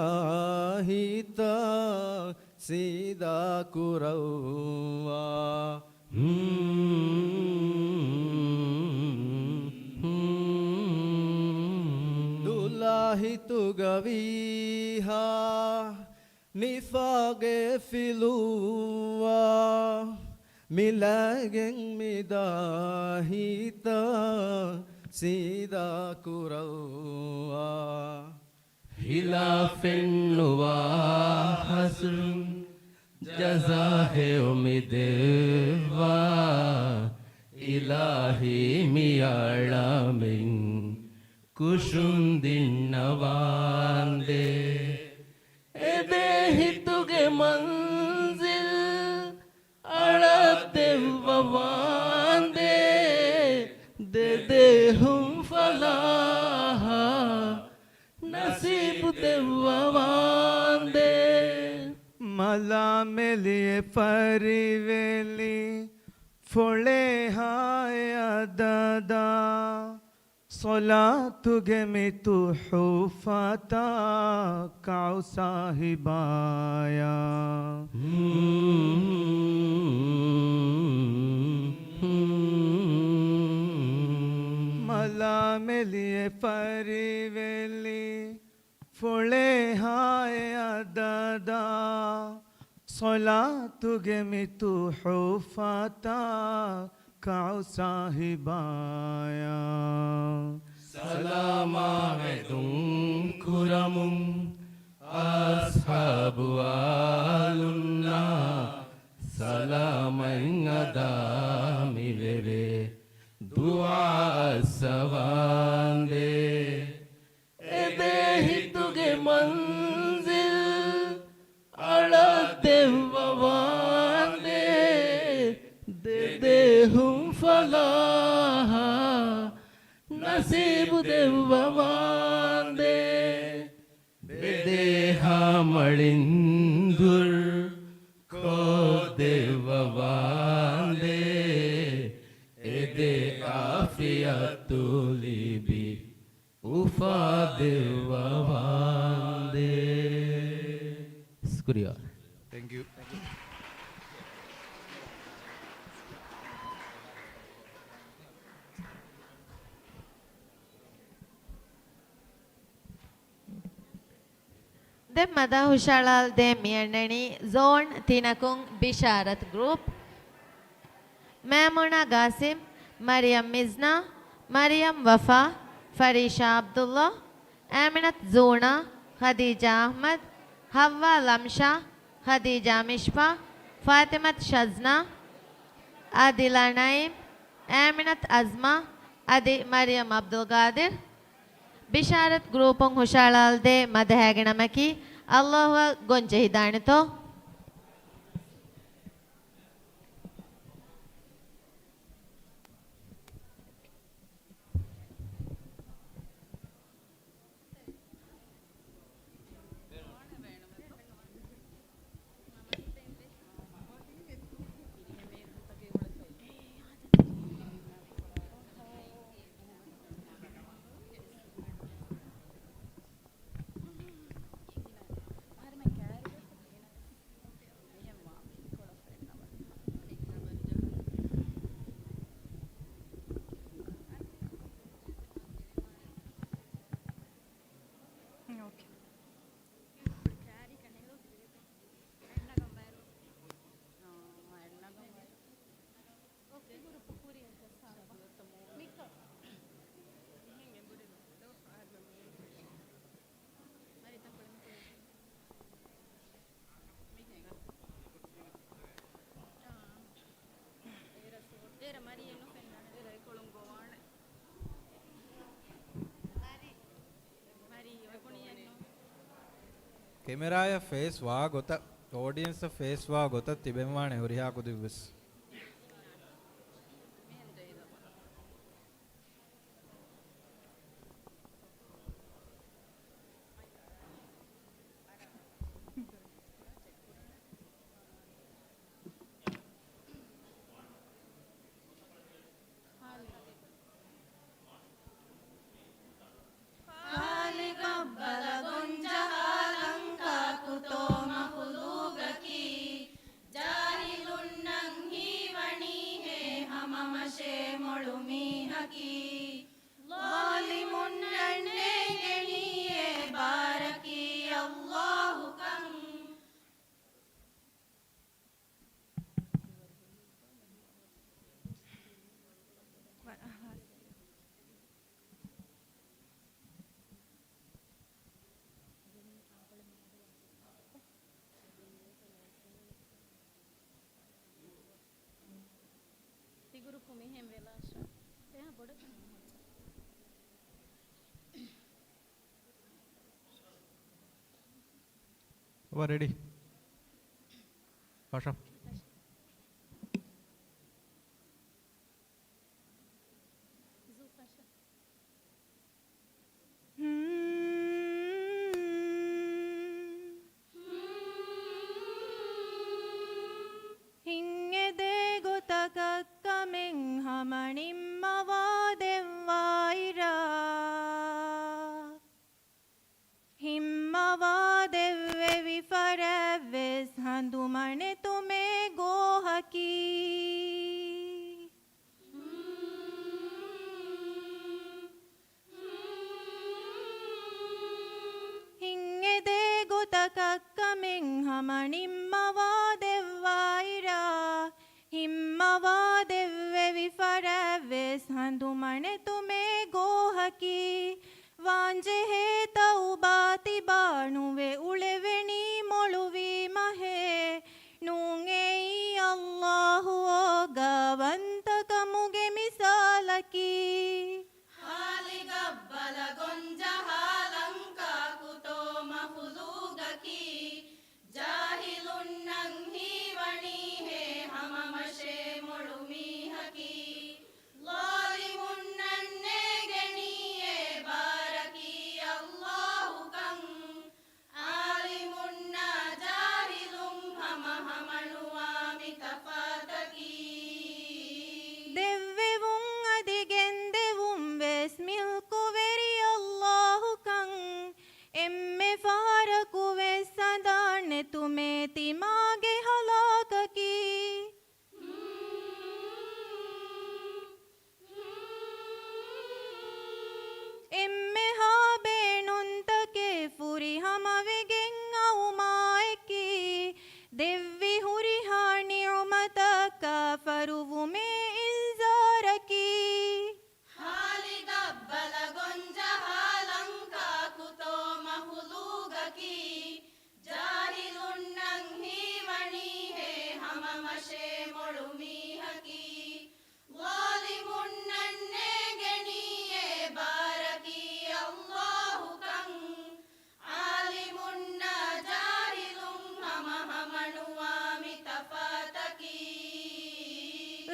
ހިތަށް ސީދާ ކުރައްވާ. ދުލާ ހިތުގަ ވީހާ ނިފާގެ ފިލުއްވާ، މިލައިގެން މިދާ ހިތަށް ސީދާ ކުރައްވާ. ހިލާފެއްނުވާ ހަސްރުން ޖަޒާ ހެޔޮ މި ދެއްވާ. އިލާހީ މި އަޅަމެން ކުށުން ދިންނަވާނދޭ. އެދޭ ހިތުގެ މަންޒިލް އަޅާ ދެއްވަވާނދޭ. ދެދޭހުން ފަލާހާ ނަސީބު ދެއްވަވާނދޭ. މަލާމެލި އެ ފަރިވެލި ފޮޅޭހާ އެ އަދަދާ، ޞަލާތުގެ މި ތުޙުފަތާ ކައު ސާހިބާޔާ. މަލާމެލި އެ ފަރިވެލި ފޮޅޭހާ އެ އަދަދާ، ޞަލާތުގެ މި ތުޙުފަތާ ކައު ސާހިބާޔާ. ސަލާމާ ވެދުން ކުރަމުން އަޞްޙާބު އާލުންނާ، ސަލާމަތް އަދާ މިވެވޭ ދުޢާ އައްސަވާނދޭ. އެދޭ ހިތުގެ މަންޒިލް އަޅާ ދެއްވަވާނދޭ. ދެދޭހުން ފަލާހާ ނަސީބު ދެއްވަވާނދޭ. ބެދޭހާ މަޅިން ދުރު ކޯ ދެއްވަވާނދޭ. އެދޭ އާފިޔަތު ލިބި އުފާ ދެއްވަވާނދޭ. ޝުކުރިއްޔާ. ތެންކް ޔޫ. ދެން މަދަހަ ހުށައަޅާލަދޭން މިއަންނަނީ ޒޯން ތިނަކުން ބިޝާރަތް ގްރޫޕް. މައިމޫނާ ގާސިމް، މަރިޔަމް މިޒްނާ، މަރިޔަމް ވަފާ، ފަރީޝާ އަބްދުﷲ، އާމިނަތު ޒޫނާ، ޚަދީޖާ އަޙްމަދު، ޙައްވާ ލަމްޝާ، ޚަދީޖާ މިޝްފާ، ފާތިމަތު ޝަޒްނާ، އާދިލާ ނައީމް، އާމިނަތު އަޒްމާ، އަދި މަރިޔަމް އަބްދުލްގާދިރު. ބިޝާރަތް ގްރޫޕުން ހުށައަޅާލަދޭ މަދަހައިގެ ނަމަކީ، އައްލާހުއަށް ގޮންޖެހިދާނެތޯ؟ ކެމެރާއަށް ފޭސް ވާ ގޮތަށް، އޯޑިއެންސަށް ފޭސް ވާ ގޮތަށް ތިބެންވާނެ ހުރިހާ ކުދިން ވެސް. ޚާލިޤަށް ބަލަގޮން ޖަހާ ލަންކާކު ތޯ މަޚުލޫގަކީ. ޖާހިލުންނަށް ހީވަނީހޭ ހަމަ މަށޭ މޮޅު މީހަކީ. ޒާލިމުންނަށް ނޭނގެނީ އެ ބާރަކީ އައްލާހުކަން. ތިގުރުޕު މިހެން ވެލާށާ. އެހާ ބޮޑަކަށް. އަވަ ރެޑީ. ފަށަ. ހިތްއެދޭ ގޮތަކަށް ކަމެއް ހަމަ ނިންމަވާ ދެއްވާއިރާ، ހިންމަވާ ދެއްވެވި ފަރާތްވެސް ހަނދުމަނެތުމޭ ގޯހަކީ. ހިތްއެދޭ ގޮތަކަށް ކަމެއް ހަމަ ނިންމަވާ ދެއްވާއިރާ، ހިންމަވާ ދެއްވެވި ފަރާތްވެސް ހަނދުމަނެތުމޭ ގޯހަކީ. ވާންޖެހޭ ތައުބާ ތިބާ ނުވެ އުޅެވެނީ މޮޅުވީމަހޭ. ނޫން އެއީ އައްލާހު އޯގާވަންތަކަމުގެ މިސާލަކީ. ޚާލިޤަށް ބަލަގޮން ޖަހާ ލަންކާކު ތޯ މަޚުލޫގަކީ. ޖާހިލުންނަށް ހީވަނީހޭ ހަމަ މަށޭ މޮޅު މީހަކީ. ޒާލިމުންނަށް ނޭނގެނީ އެ ބާރަކީ އައްލާހުކަން. ޢާލިމުންނާ ޖާހިލުން ހަމަ ހަމަނުވާ މި ތަފާތަކީ. ދެއްވެވުން އަދި ގެންދެވުން ވެސް މިލްކުވެރި އައްލާހުކަން. އެންމެ ފަހަރަކު ވެސް އަނދާން ނެތުމޭ ތިމާގެ ހަލާކަކީ. އެންމެހާ ބޭނުންތަކެއް ފުރިހަމަވެގެން އައުމާއެކީ، ދެއްވި ހުރިހާ ނިޢުމަތަށް ކާފަރުވުމޭ އިންޒާރަކީ. ޚާލިޤަށް ބަލަގޮން ޖަހާ ލަންކާކު ތޯ މަޚުލޫގަކީ. ޖާހިލުންނަށް ހީވަނީހޭ ހަމަ މަށޭ މޮޅު މީހަކީ. ޒާލިމުންނަށް ނޭނގެނީ އެ ބާރަކީ އައްލާހުކަން. ޢާލިމުންނާ ޖާހިލުން ހަމަ ހަމަނުވާ މި ތަފާތަކީ.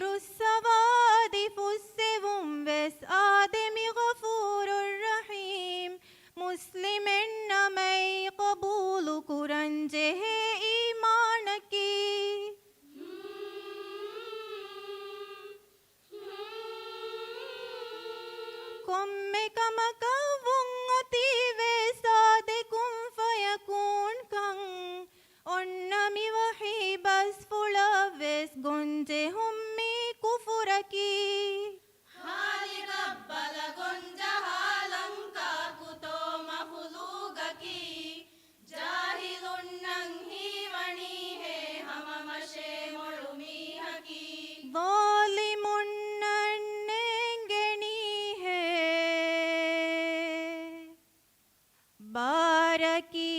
ރުއްސަވާ އަދި ފުއްސެވުން ވެސް އާދެމި ޣަފޫރުއް ރަޙީމް. މުސްލިމެއްނަމައި ޤަބޫލު ކުރަންޖެހޭ އީމާނަކީ. ކޮންމެ ކަމަކަށް ވުން އޮތީވެސް ސާދެ ކުން ފަޔަކޫންކަން. އޮންނަ މި ވަޙީ ބަސްފުޅަށް ވެސް ގޮންޖެހުން މީ ކުފުރަކީ. ޚާލިޤަށް ބަލަގޮން ޖަހާ ލަންކާކު ތޯ މަޚުލޫގަކީ. ޖާހިލުންނަށް ހީވަނީހޭ ހަމަ މަށޭ މޮޅު މީހަކީ. ޒާލިމުންނަށް ނޭނގެނީހޭ ބާރަކީ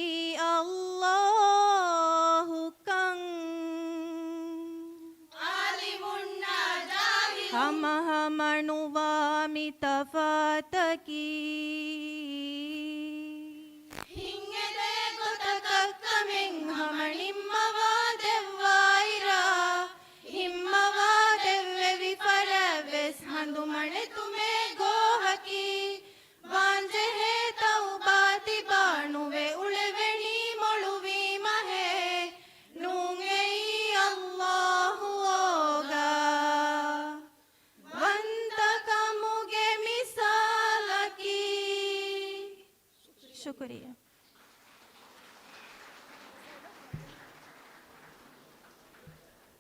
އައްލާހުކަން. ޢާލިމުންނާ ޖާހިލުން ހަމަހަމަނުވާ މި ތަފާތަކީ. ހިތްއެދޭ ގޮތަކަށް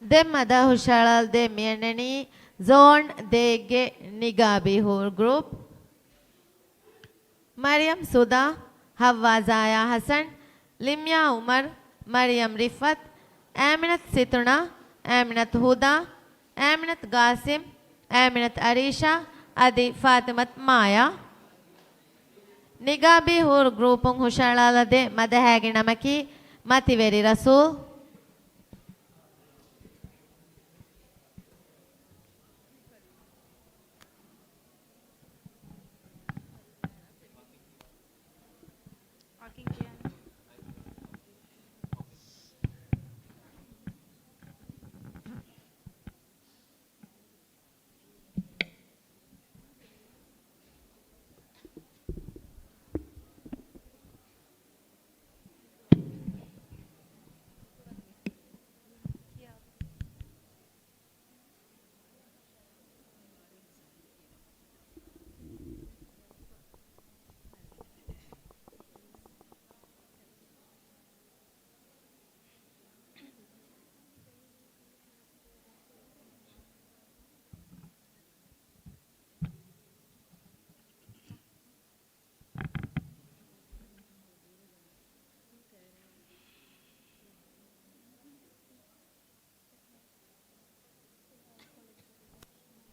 ދެން މަދަހަ ހުށަހަޅާލަދޭ މިއަންނަނީ ޒޯން ދޭއްގެ ނިގާބީ ހޫރު ގްރޫޕް. މަރިޔަމް ސުދާ، ހައްވާ ޒާޔާ ހަސަން، ލިމްޔާ އުމަރު، މަރިޔަމް ރިފްއަތު، އާމިނަތު ސިތުނާ، އާމިނަތު ހުދާ، އާމިނަތު ގާސިމް، އާމިނަތު އަރީޝާ އަދި ފާތިމަތު މާޔާ. ނިގާބީ ހޫރު ގްރޫޕުން ހުށަހަޅާލަދޭ މަދަހާގެ ނަމަކީ މަތިވެރި ރަސޫލް.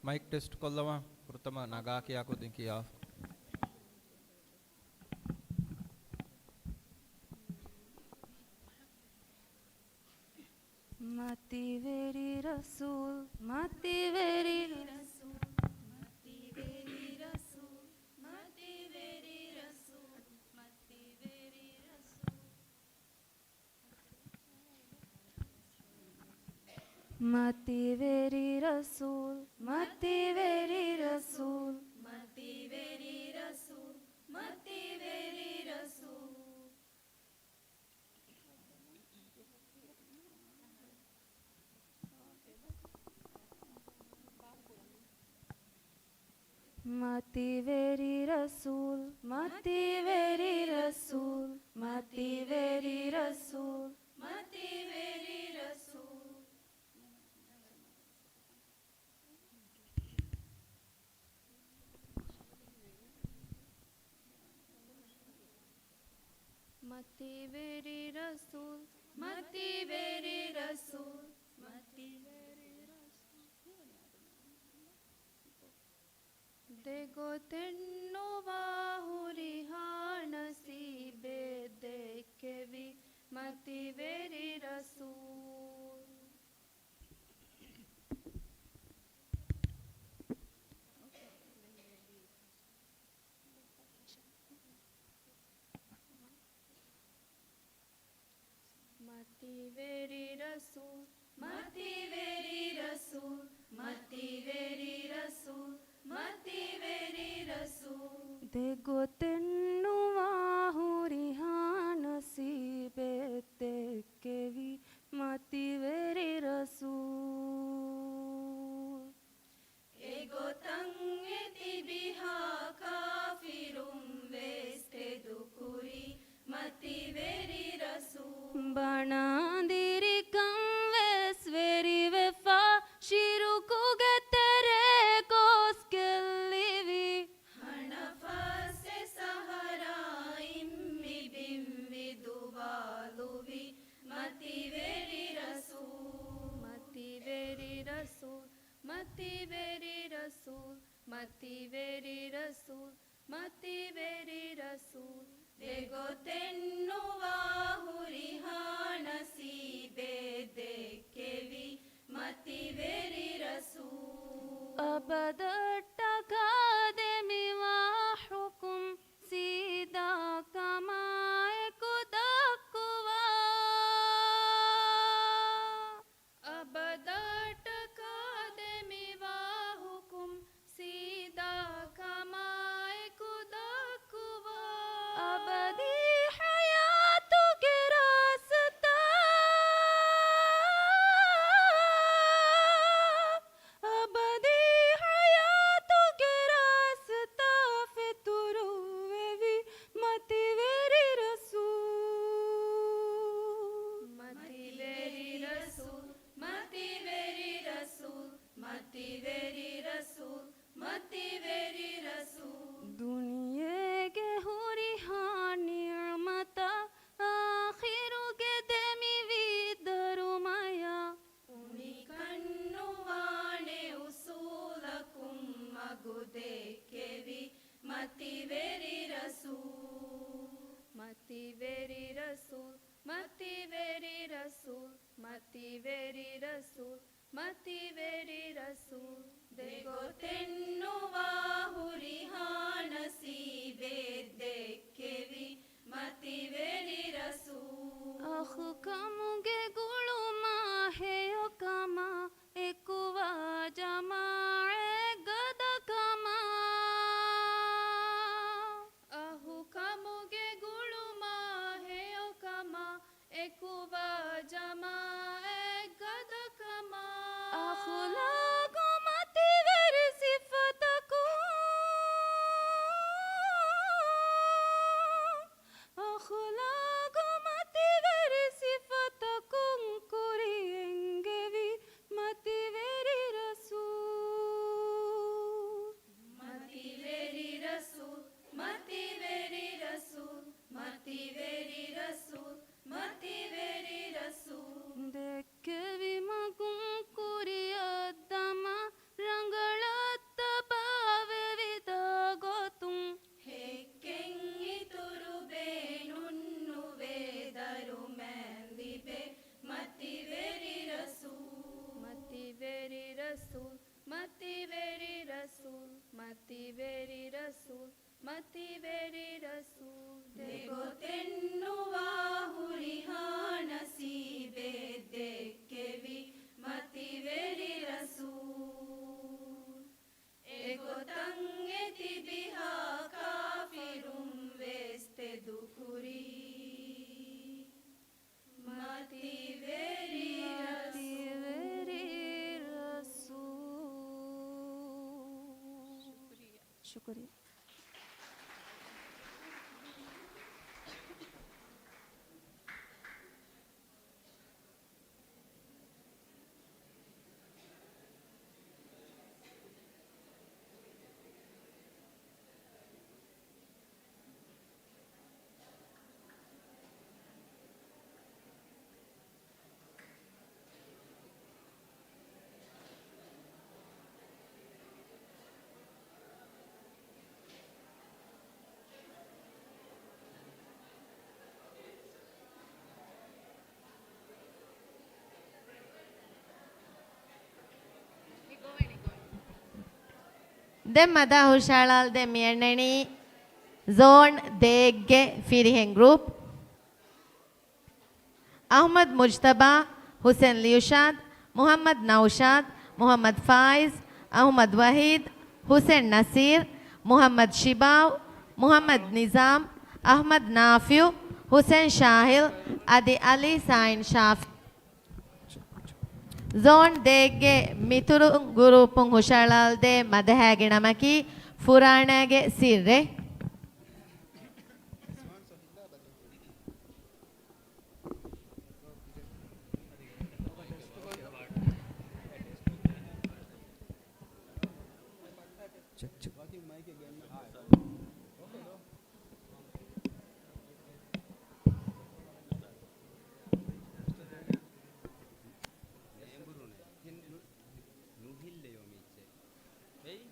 މައިކް ޓެސްޓް ކޮށްލަވާ. ފުރަތަމަ ނަގާ ކިޔާ ކުދިން ކިޔާ. މަތިވެރި ރަސޫލް، މަތިވެރި ރަސޫލް، މަތިވެރި ރަސޫލް، މަތިވެރި ރަސޫލް، މަތިވެރި ރަސޫލް. މަތިވެރި ރަސޫލް، މަތިވެރި ރަސޫލް، މަތިވެރި ރަސޫލް، މަތިވެރި ރަސޫލް. މަތިވެރި ރަސޫލް، މަތިވެރި ރަސޫލް، މަތިވެރި ރަސޫލް، މަތިވެރި ރަސޫލް. މަތިވެރި ރަސޫލް، މަތިވެރި ރަސޫލް، މަތިވެރި ރަސޫލް. ދެގޮތެއްނުވާ ހުރިހާ ނަސީބެއް ދެއްކެވި މަތިވެރި ރަސޫލް. މަތިވެރި ރަސޫލް، މަތިވެރި ރަސޫލް، މަތިވެރި ރަސޫލް، މަތިވެރި ރަސޫލް. ދެގޮތެއްނުވާ ހުރިހާ ނަސީބެއް ދެއްކެވި މަތިވެރި ރަސޫލް. އެގޮތަށް އެތިބިހާ ކާފިރުން ވެސް ތެދުކުރި މަތިވެރި ރަސޫލް. ބަނާންދިރިކަން ވެސް ވެރިވެފަ، ޝިރުކުގެ ތެރޭ ގޮސް ގެއްލިވި. ހަނަފަސް އެ ސަހަރާއިން މި ބިން ވިދުވާލުވި މަތިވެރި ރަސޫލް. މަތިވެރި ރަސޫލް، މަތިވެރި ރަސޫލް، މަތިވެރި ރަސޫލް، މަތިވެރި ރަސޫލް. ދެގޮތެއްނުވާ ހުރިހާ ނަސީބެއް ދެއްކެވި މަތިވެރި ރަސޫލް. އަބަދަށްޓަކާ ދެމިވާ ޙުކުމް ސީދާ ކަމާއެކު ދައްކުވާ. އަބަދަށްޓަކާ ދެމިވާ ޙުކުމް ސީދާ ކަމާއެކު ދައްކުވާ. އަބަދީ ޙަޔާތުގެ ރާސްތާ، އަބަދީ ޙަޔާ މަތިވެރި ރަސޫލް، މަތިވެރި ރަސޫލް، މަތިވެރި ރަސޫލް. ދެގޮތެއްނުވާ ހުރިހާ ނަސީބެއް ދެއްކެވި މަތިވެރި ރަސޫލް. އަޚުކަމުގެ ގުޅުމާ ހެޔޮކަމާ އެކުވާ ޖަމާޢަތް ގަދަކަމާ. އަޚުކަމުގެ ގުޅުމާ ހެޔޮކަމާ އެކުވާ ޖަމާޢަތް ގަދަކަމާ. އަޚުލާޤު މަތިވެރި ސިފަތަކުން، އަޚުލާޤު މަތިވެރި ސިފަތަކުން ކުރިއެންގެވި މަތިވެރި ރަސޫލް. މަތިވެރި ރަސޫލް، މަތިވެރި ރަސޫލް، މަތިވެރި ރަސޫލް، މަތިވެރި ރަސޫލް. ދެއްކެވި މަގުން ކުރިއަށް ދަމާ ރަނގަޅަށް ތަބާވެވި ދާ ގޮތުން. ހެއްކެއް އިތުރު ބޭނުން ނުވޭ ދަރުމައެއް ލިބޭ މަތިވެރި ރަސޫލް. މަތިވެރި ރަސޫލް، މަތިވެރި ރަސޫލް، މަތިވެރި ރަސޫލް، މަތިވެރި ރަސޫލް. ދެގޮތެއްނުވާ ހުރިހާ ނަސީބެއް ދެއްކެވި މަތިވެރި ރަސޫލް. އެގޮތަށް އެތިބިހާ ކާފިރުން ވެސް ތެދުކުރީ. މަތިވެރި ރަސޫލް. ޝުކުރިއްޔާ. ދެން މަދާ ހުށަހަޅާލަދޭން މިއަންނަނީ ޒޯން ދޭއްގެ ފިރިހެން ގްރޫޕް. އަޙްމަދު މުޖްތަބާ، ހުސެން ލިޔުޝާދް، މުޙައްމަދު ނައުޝާދް، މުޙައްމަދު ފާއިޒް، އަޙްމަދު ވަޙީދް، ހުސެން ނަސީރް، މުޙައްމަދު ޝިބާވް، މުޙައްމަދު ނިޒާމް، އަޙްމަދު ނާފިޢު، ހުސެން ޝާހިލް، އަދި އަލީ ސާއިން ޝާފިޢު. ޒޯން ދޭއްގެ މިތުރު ގުރޫޕުން ހުށަހަޅާލަދޭ މަދަހައިގެ ނަމަކީ ފުރާނައިގެ ސިއްރެއް. ޗެކް، ޗެކް. ނުހިއްލެޔޯ މީއްޗެއް. އެއީ؟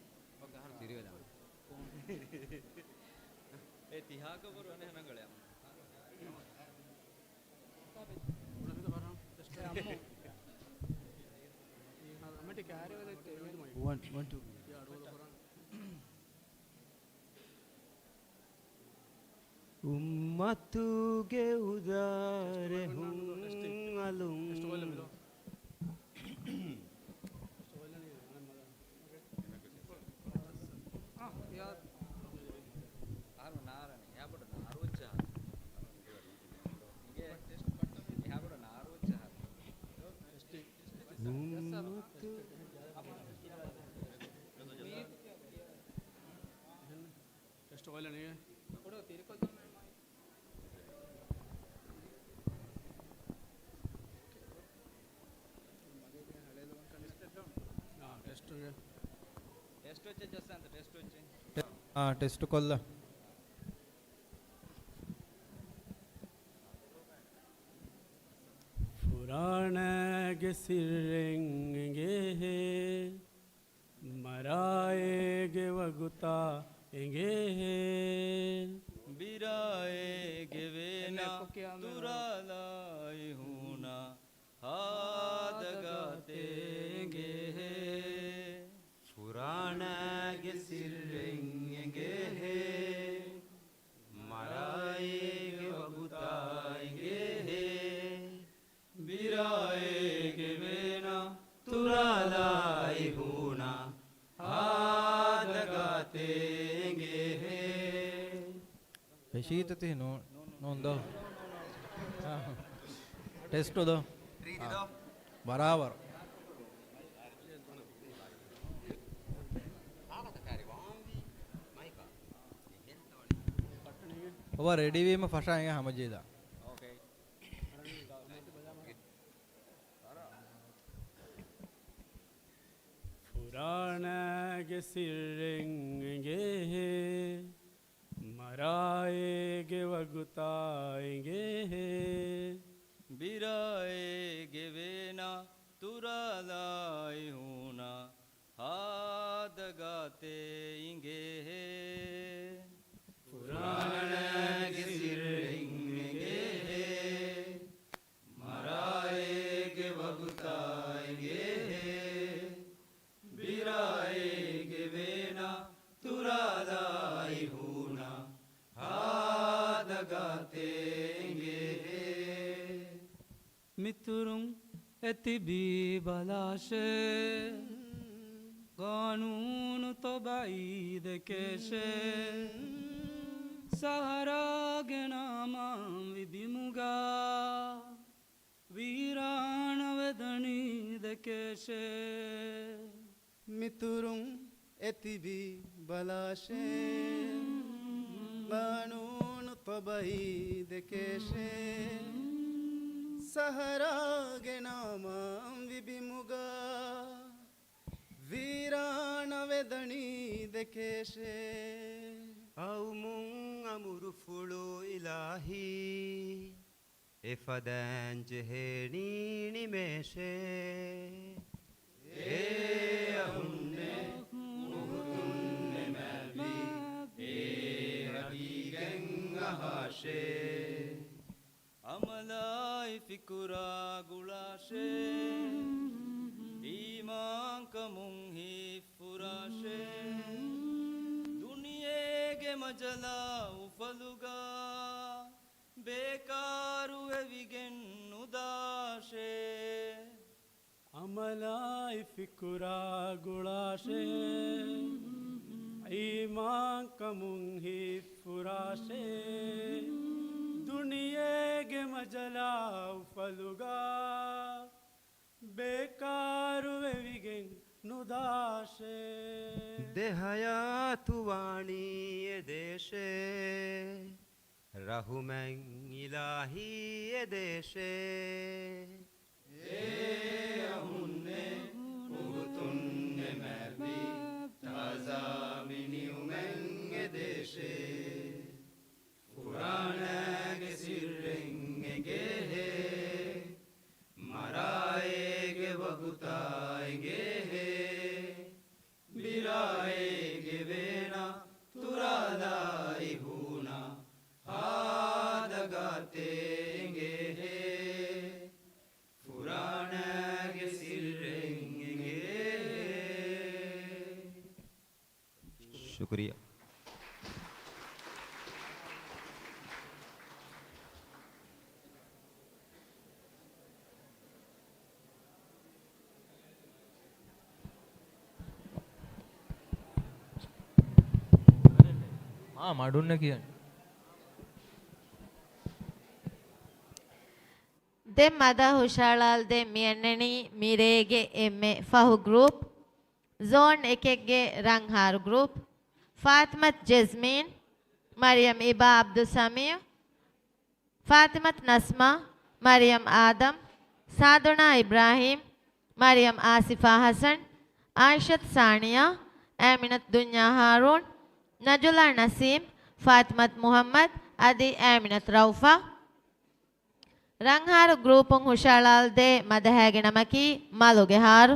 ތިރިވެލާނެ. އޭ ތިހާކަށް ވަރު އަނެއް ނަނގަޅެއް. އުއްމަތުގެ އުދާރެއް ހުން އަލުން. އަހަރު ނާރަނީ. އެހާ ބޮޑަށް ނާރުއްޗަހާ. އިނގޭ. އެހާ ބޮޑަށް ނާރުއްޗަހާ. ޓެސްޓް އޮއިލަނީ. ޓެސްޓްގެ. ޓެސްޓް އޮއްޗެއް ޖައްސާންތަ، ޓެސްޓް އޮއްޗެއް. އާ، ޓެސްޓް ކޮށްލަ. ފުރާނައިގެ ސިއްރެއް އެނގޭހޭ. މަރާއޭގެ ވަގުތާ އެނގޭހޭ. ބިރާއޭގެ ވޭނާ ތުރާލާއި ހޫނާ ހާދަގާތޭ އެނގޭހޭ. ފުރާނާގެ ސިއްރެއް އެނގޭހޭ. މަރާއޭގެ ވަގުތާ އެނގޭހޭ. ބިރާއޭގެ ވޭނާ ތުރާލާއި ހޫނާ ހާދަގާތޭ އެނގޭހޭ. ފެށީތަ ތި ނޫ-، ނޫން ދޯ؟ ޓެސްޓު ދޯ؟ ބަރާބަރު. އޮވާ ރެޑީ ވީމަ ފަށާ އެނގޭ ހަމަޖީދާ. ފުރާނާގެ ސިއްރެއް އެނގޭހޭ. މަރާއޭގެ ވަގުތާ އެނގޭހޭ. ބިރާއޭގެ ވޭނާ ތުރާލާއި ހޫނާ ހާދަގާތޭ އިނގޭހޭ. ފުރާނާގެ ސިއްރެއް އެނގޭހޭ. މަރާއޭގެ ވަގުތާ އެނގޭހޭ. ބިރާއޭގެ ވޭނާ ތުރާލާއި ހޫނާ ހާދަގާތޭ އެނގޭހޭ. މިތުރުން އެތިބީ ބަލާށޭ، ގާނޫނު ތޮބައީ ދެކޭށޭ. ސަހަރާގެ ނަމާންވި ބިމުގަ، ވީރާނަވެ ދަނީ ދެކޭށޭ. މިތުރުން އެތިބީ ބަލާށޭ، ގާނޫނު ތޮބައީ ދެކޭށޭ. ސަހަރާގެ ނަމާންވި ބިމުގަ، ވީރާނަވެ ދަނީ ދެކޭށޭ. އައުމުން އަމުރުފުޅު އިލާހީ، އެފަދައިން ޖެހޭނީ ނިމޭށޭ. އޭ އަހުންނޭ، އުހުދުން ނިމެވި، އޭ ރަގީގެން އަހާށޭ. އަމަލާއި ފިކުރާ ގުޅާށޭ، އީމާންކަމުން ހިތްފުރާށޭ. ދުނިޔޭގެ މަޖަލާ އުފަލުގަ، ބޭކާރުވެވިގެން ނުދާށޭ. އަމަލާއި ފިކުރާ ގުޅާށޭ، އީމާންކަމުން ހިތްފުރާށޭ. ދުނިޔޭގެ މަޖަލާ އުފަލުގަ، ބޭކާރުވެވިގެން ނުދާށޭ. ދެ ހަޔާތު ވާނީ އެދޭށޭ، ރަހުމަތް އިލާހީ އެދޭށޭ. އޭ އަހުންނޭ، އުހުދުން ނިމެވި، ތާޒާ މިނިއުމެއް އެދޭށޭ. ފުރާނާގެ ސިއްރެއް އެނގޭހޭ، މަރާއޭގެ ވަގުތާ އެނގޭހޭ. ބިރާއޭގެ ވޭނާ ތުރާލާއި ހޫނާ ހާދަގާތޭ އެނގޭހޭ. ފުރާނާގެ ސިއްރެއް އެނގޭހޭ. ޝުކުރިއްޔާ. މާ މަޑުންނެ ކިޔަން. ދެން މަދަހަ ހުށައަޅާލަދޭން މިއަންނަނީ މިރޭގެ އެންމެ ފަހު ގްރޫޕް، ޒޯން އެކެއްގެ ރަންހާރު ގްރޫޕް، ފާތިމަތް ޖެޒްމީން، މަރިޔަމް އިބާ އަބްދުއްސަމީޢު، ފާތިމަތް ނަސްމާ، މަރިޔަމް އާދަމް، ސާދުނާ އިބްރާހީމް، މަރިޔަމް އާސިފާ ޙަސަން، އާއިޝަތު ސާނިޔާ، އައިމިނަތު ދުންޔާ ހާރޫން، ނަޖުލާ ނަސީމް، ފާތިމަތު މުޙައްމަދު އަދި އައިމިނަތު ރައުފާ. ރަންހާރު ގްރޫޕުން ހުށައަޅާލަދޭ މަދަހައިގެ ނަމަކީ މަލުގެ ހާރު.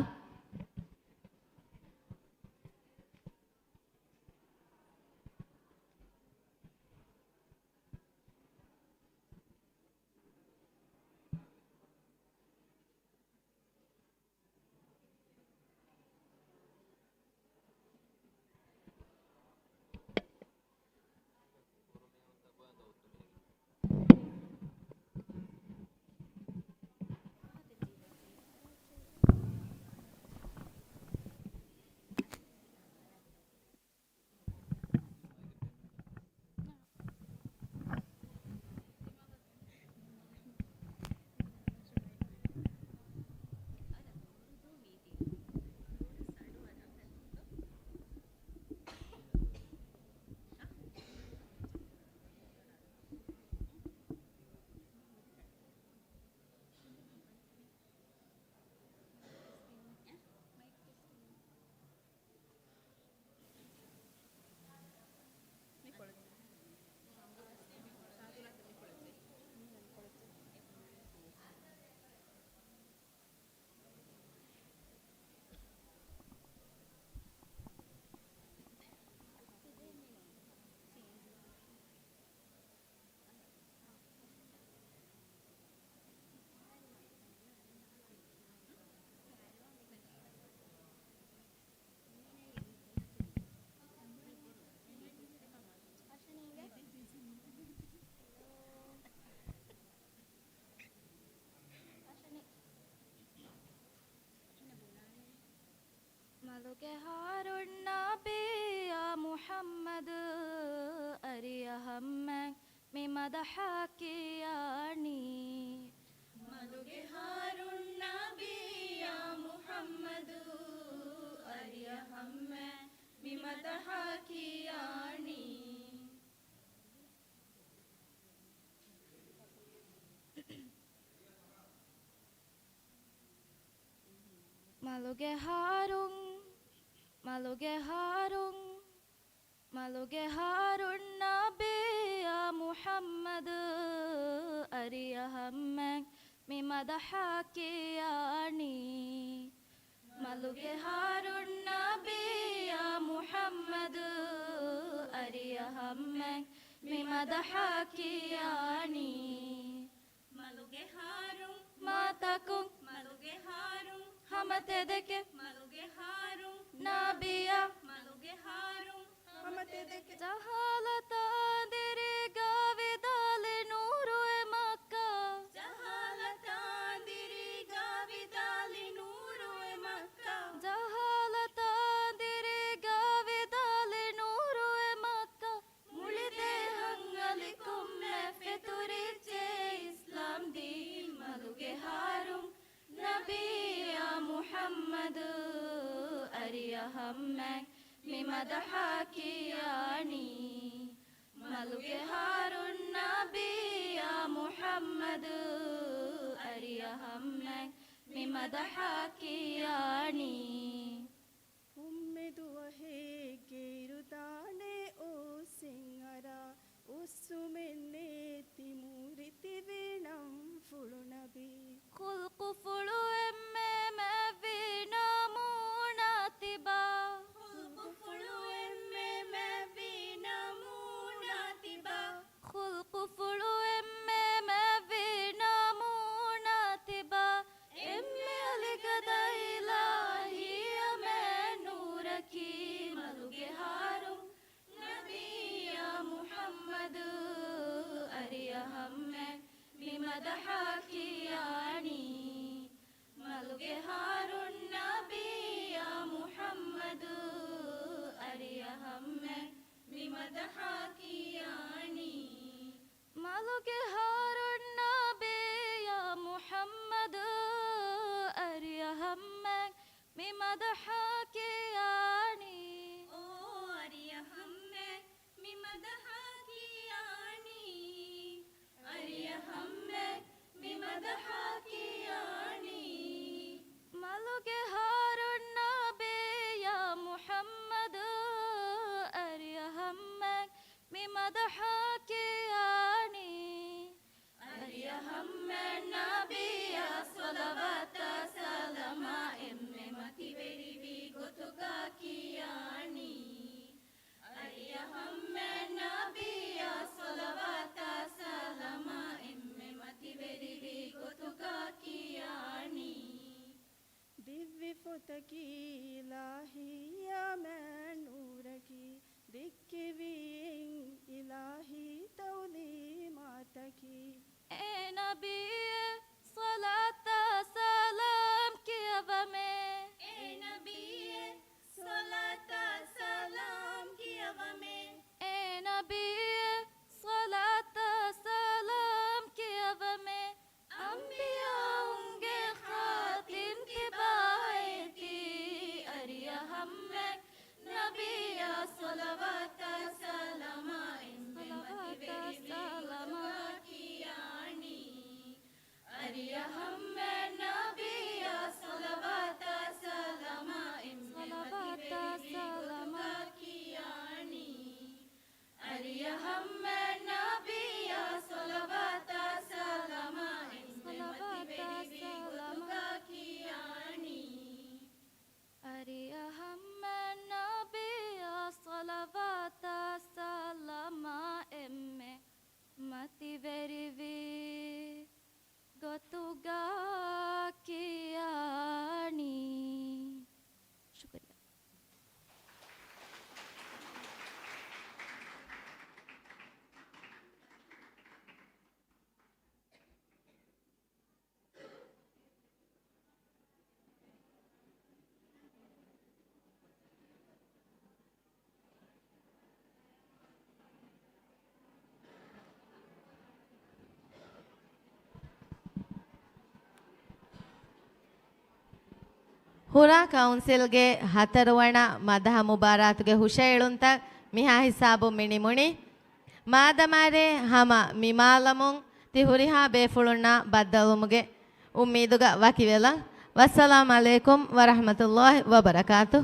ގެ ހާރުން ނަބިއްޔާ މުޙައްމަދު އަރިޔަހަށްމެން މި މަދަޙަ ކިޔާނީ. މަލުގެ ހާރުން ނަބިއްޔާ މުޙައްމަދު އަރިޔަހަށްމެން މި މަދަޙަ ކިޔާނީ. މަލުގެ ހާރުން، މަލުގެ ހާރުން، މަލުގެ ހާރުން ނަބިއްޔާ މުޙައްމަދު އަރިޔަހަށްމެން މި މަދަޙަ ކިޔާނީ. މަލުގެ ހާރުން ނަބިއްޔާ މުޙައްމަދު އަރިޔަހަށްމެން މި މަދަޙަ ކިޔާނީ. މަލުގެ ހާރުން މާތަކުން، މަލުގެ ހާރުން ހަމަތެދެކެ، މަލުގެ ހާރުން ނަބިއްޔާ، މަލުގެ ހާރުން ހަމަތެދެކެ. ޖަހާލަތާ ދިރީގާ ވިދާލި ނޫރު އެ މައްކާ، ޖަހާލަތާ ދިރީގާ ވިދާލި ނޫރު އެ މައްކާ، ޖަހާލަތާ ދިރީގާ ވިދާލި ނޫރު އެ މައްކާ. މުޅި ދޭހަށް އަލި ކޮންމެ ފެތުރިއްޖެ އިސްލާމް ދީން. މަލުގެ ހާރުން ނަބިއްޔާ މުޙައްމަދު އަރިޔަހަށްމެން މި މަދަޙަ ކިޔާނީ. މަލުގެ ހާރުން ނަބިއްޔާ މުޙައްމަދު އަރިޔަހަށްމެން މި މަދަޙަ ކިޔާނީ. ކޮންމެ ދުވަހެއްގެ އިރުދާނެ އޯސިން އަރާ، އޮއްސުމެއް ނެތި މޫރިތި ވި ނަންފުޅު ނަބީ. ޚުލްޤުފުޅު އެންމެ މެއްވި ނަމޫނާ ތިބާ. ޚުލްޤުފުޅު އެންމެ މެއްވި ނަމޫނާ ތިބާ. ޚުލްޤުފުޅު އެންމެ މެއްވި ނަމޫނާ ތިބާ. އެންމެ އަލިގަދަ އިލާހީ އަމެއް ނޫރަކީ. މަލުގެ ހާރުން ނަބިއްޔާ މުޙައްމަދު އަރިޔަހަށްމެން މި މަދަޙަ ކިޔާނީ. މަލުގެ ހާރުން ނަބިއްޔާ މުޙައްމަދު އަރިޔަހަށްމެން މި މަދަޙަ ކިޔާނީ. މަލުގެ ހާރުން ނަބިއްޔާ މުޙައްމަދު އަރިޔަހަށްމެން މި މަދަޙަ ކިޔާނީ. އޯ އަރިޔަހަށްމެން މި މަދަޙަ ކިޔާނީ. އަރިޔަހަށްމެން މި މަދަޙަ ކިޔާނީ. މަލުގެ ހާރުން ނަބިއްޔާ މުޙައްމަދު އަރިޔަހަށްމެން މި މަދަޙަ ކިޔާނީ. އަރިޔަހަށްމެން ނަބިއްޔާ ޞަލަވާތާ ސަލާމާ އެންމެ މަތިވެރިވި ގޮތުގަ ކިޔާނީ. އަރިޔަހަށްމެން ނަބިއްޔާ ޞަލަވާތާ ސަލާމާ އެންމެ މަތިވެރިވި ގޮތުގަ ކިޔާނީ. ދިއްވި ފޮތަކީ އިލާހީ އަމެއް ނޫރަކީ، ދެއްކެވި އިން އިލާހީ ތަޢުލީމާތަކީ. އޭ ނަބިއްޔޭ ޞަލާތާ ސަލާމް ކިޔަވަމޭ. އޭ ނަބިއްޔޭ ޞަލާތާ ސަލާމް ކިޔަވަމޭ. އޭ ނަބިއްޔޭ ޞަލާތާ ސަލާމް ކިޔަވަމޭ. އަންބިޔާއުންގެ ޚާތިމް ތިބާ އޭތި. ހުރާ ކައުންސިލްގެ ހަތަރުވަނަ މަދަހަ މުބާރާތުގެ ހުށައެޅުންތައް މިހާ ހިސާބުން މި ނިމުނީ. މާދަމާރޭ ހަމަ މި މާލަމުން ތި ހުރިހާ ބޭފުޅުންނާ ބައްދަލުވުމުގެ އުއްމީދުގަ ވަކިވެލަން. ވައްސަލާމް ޢަލައިކުމް ވަރަޙްމަތުﷲ ވަބަރަކާތު.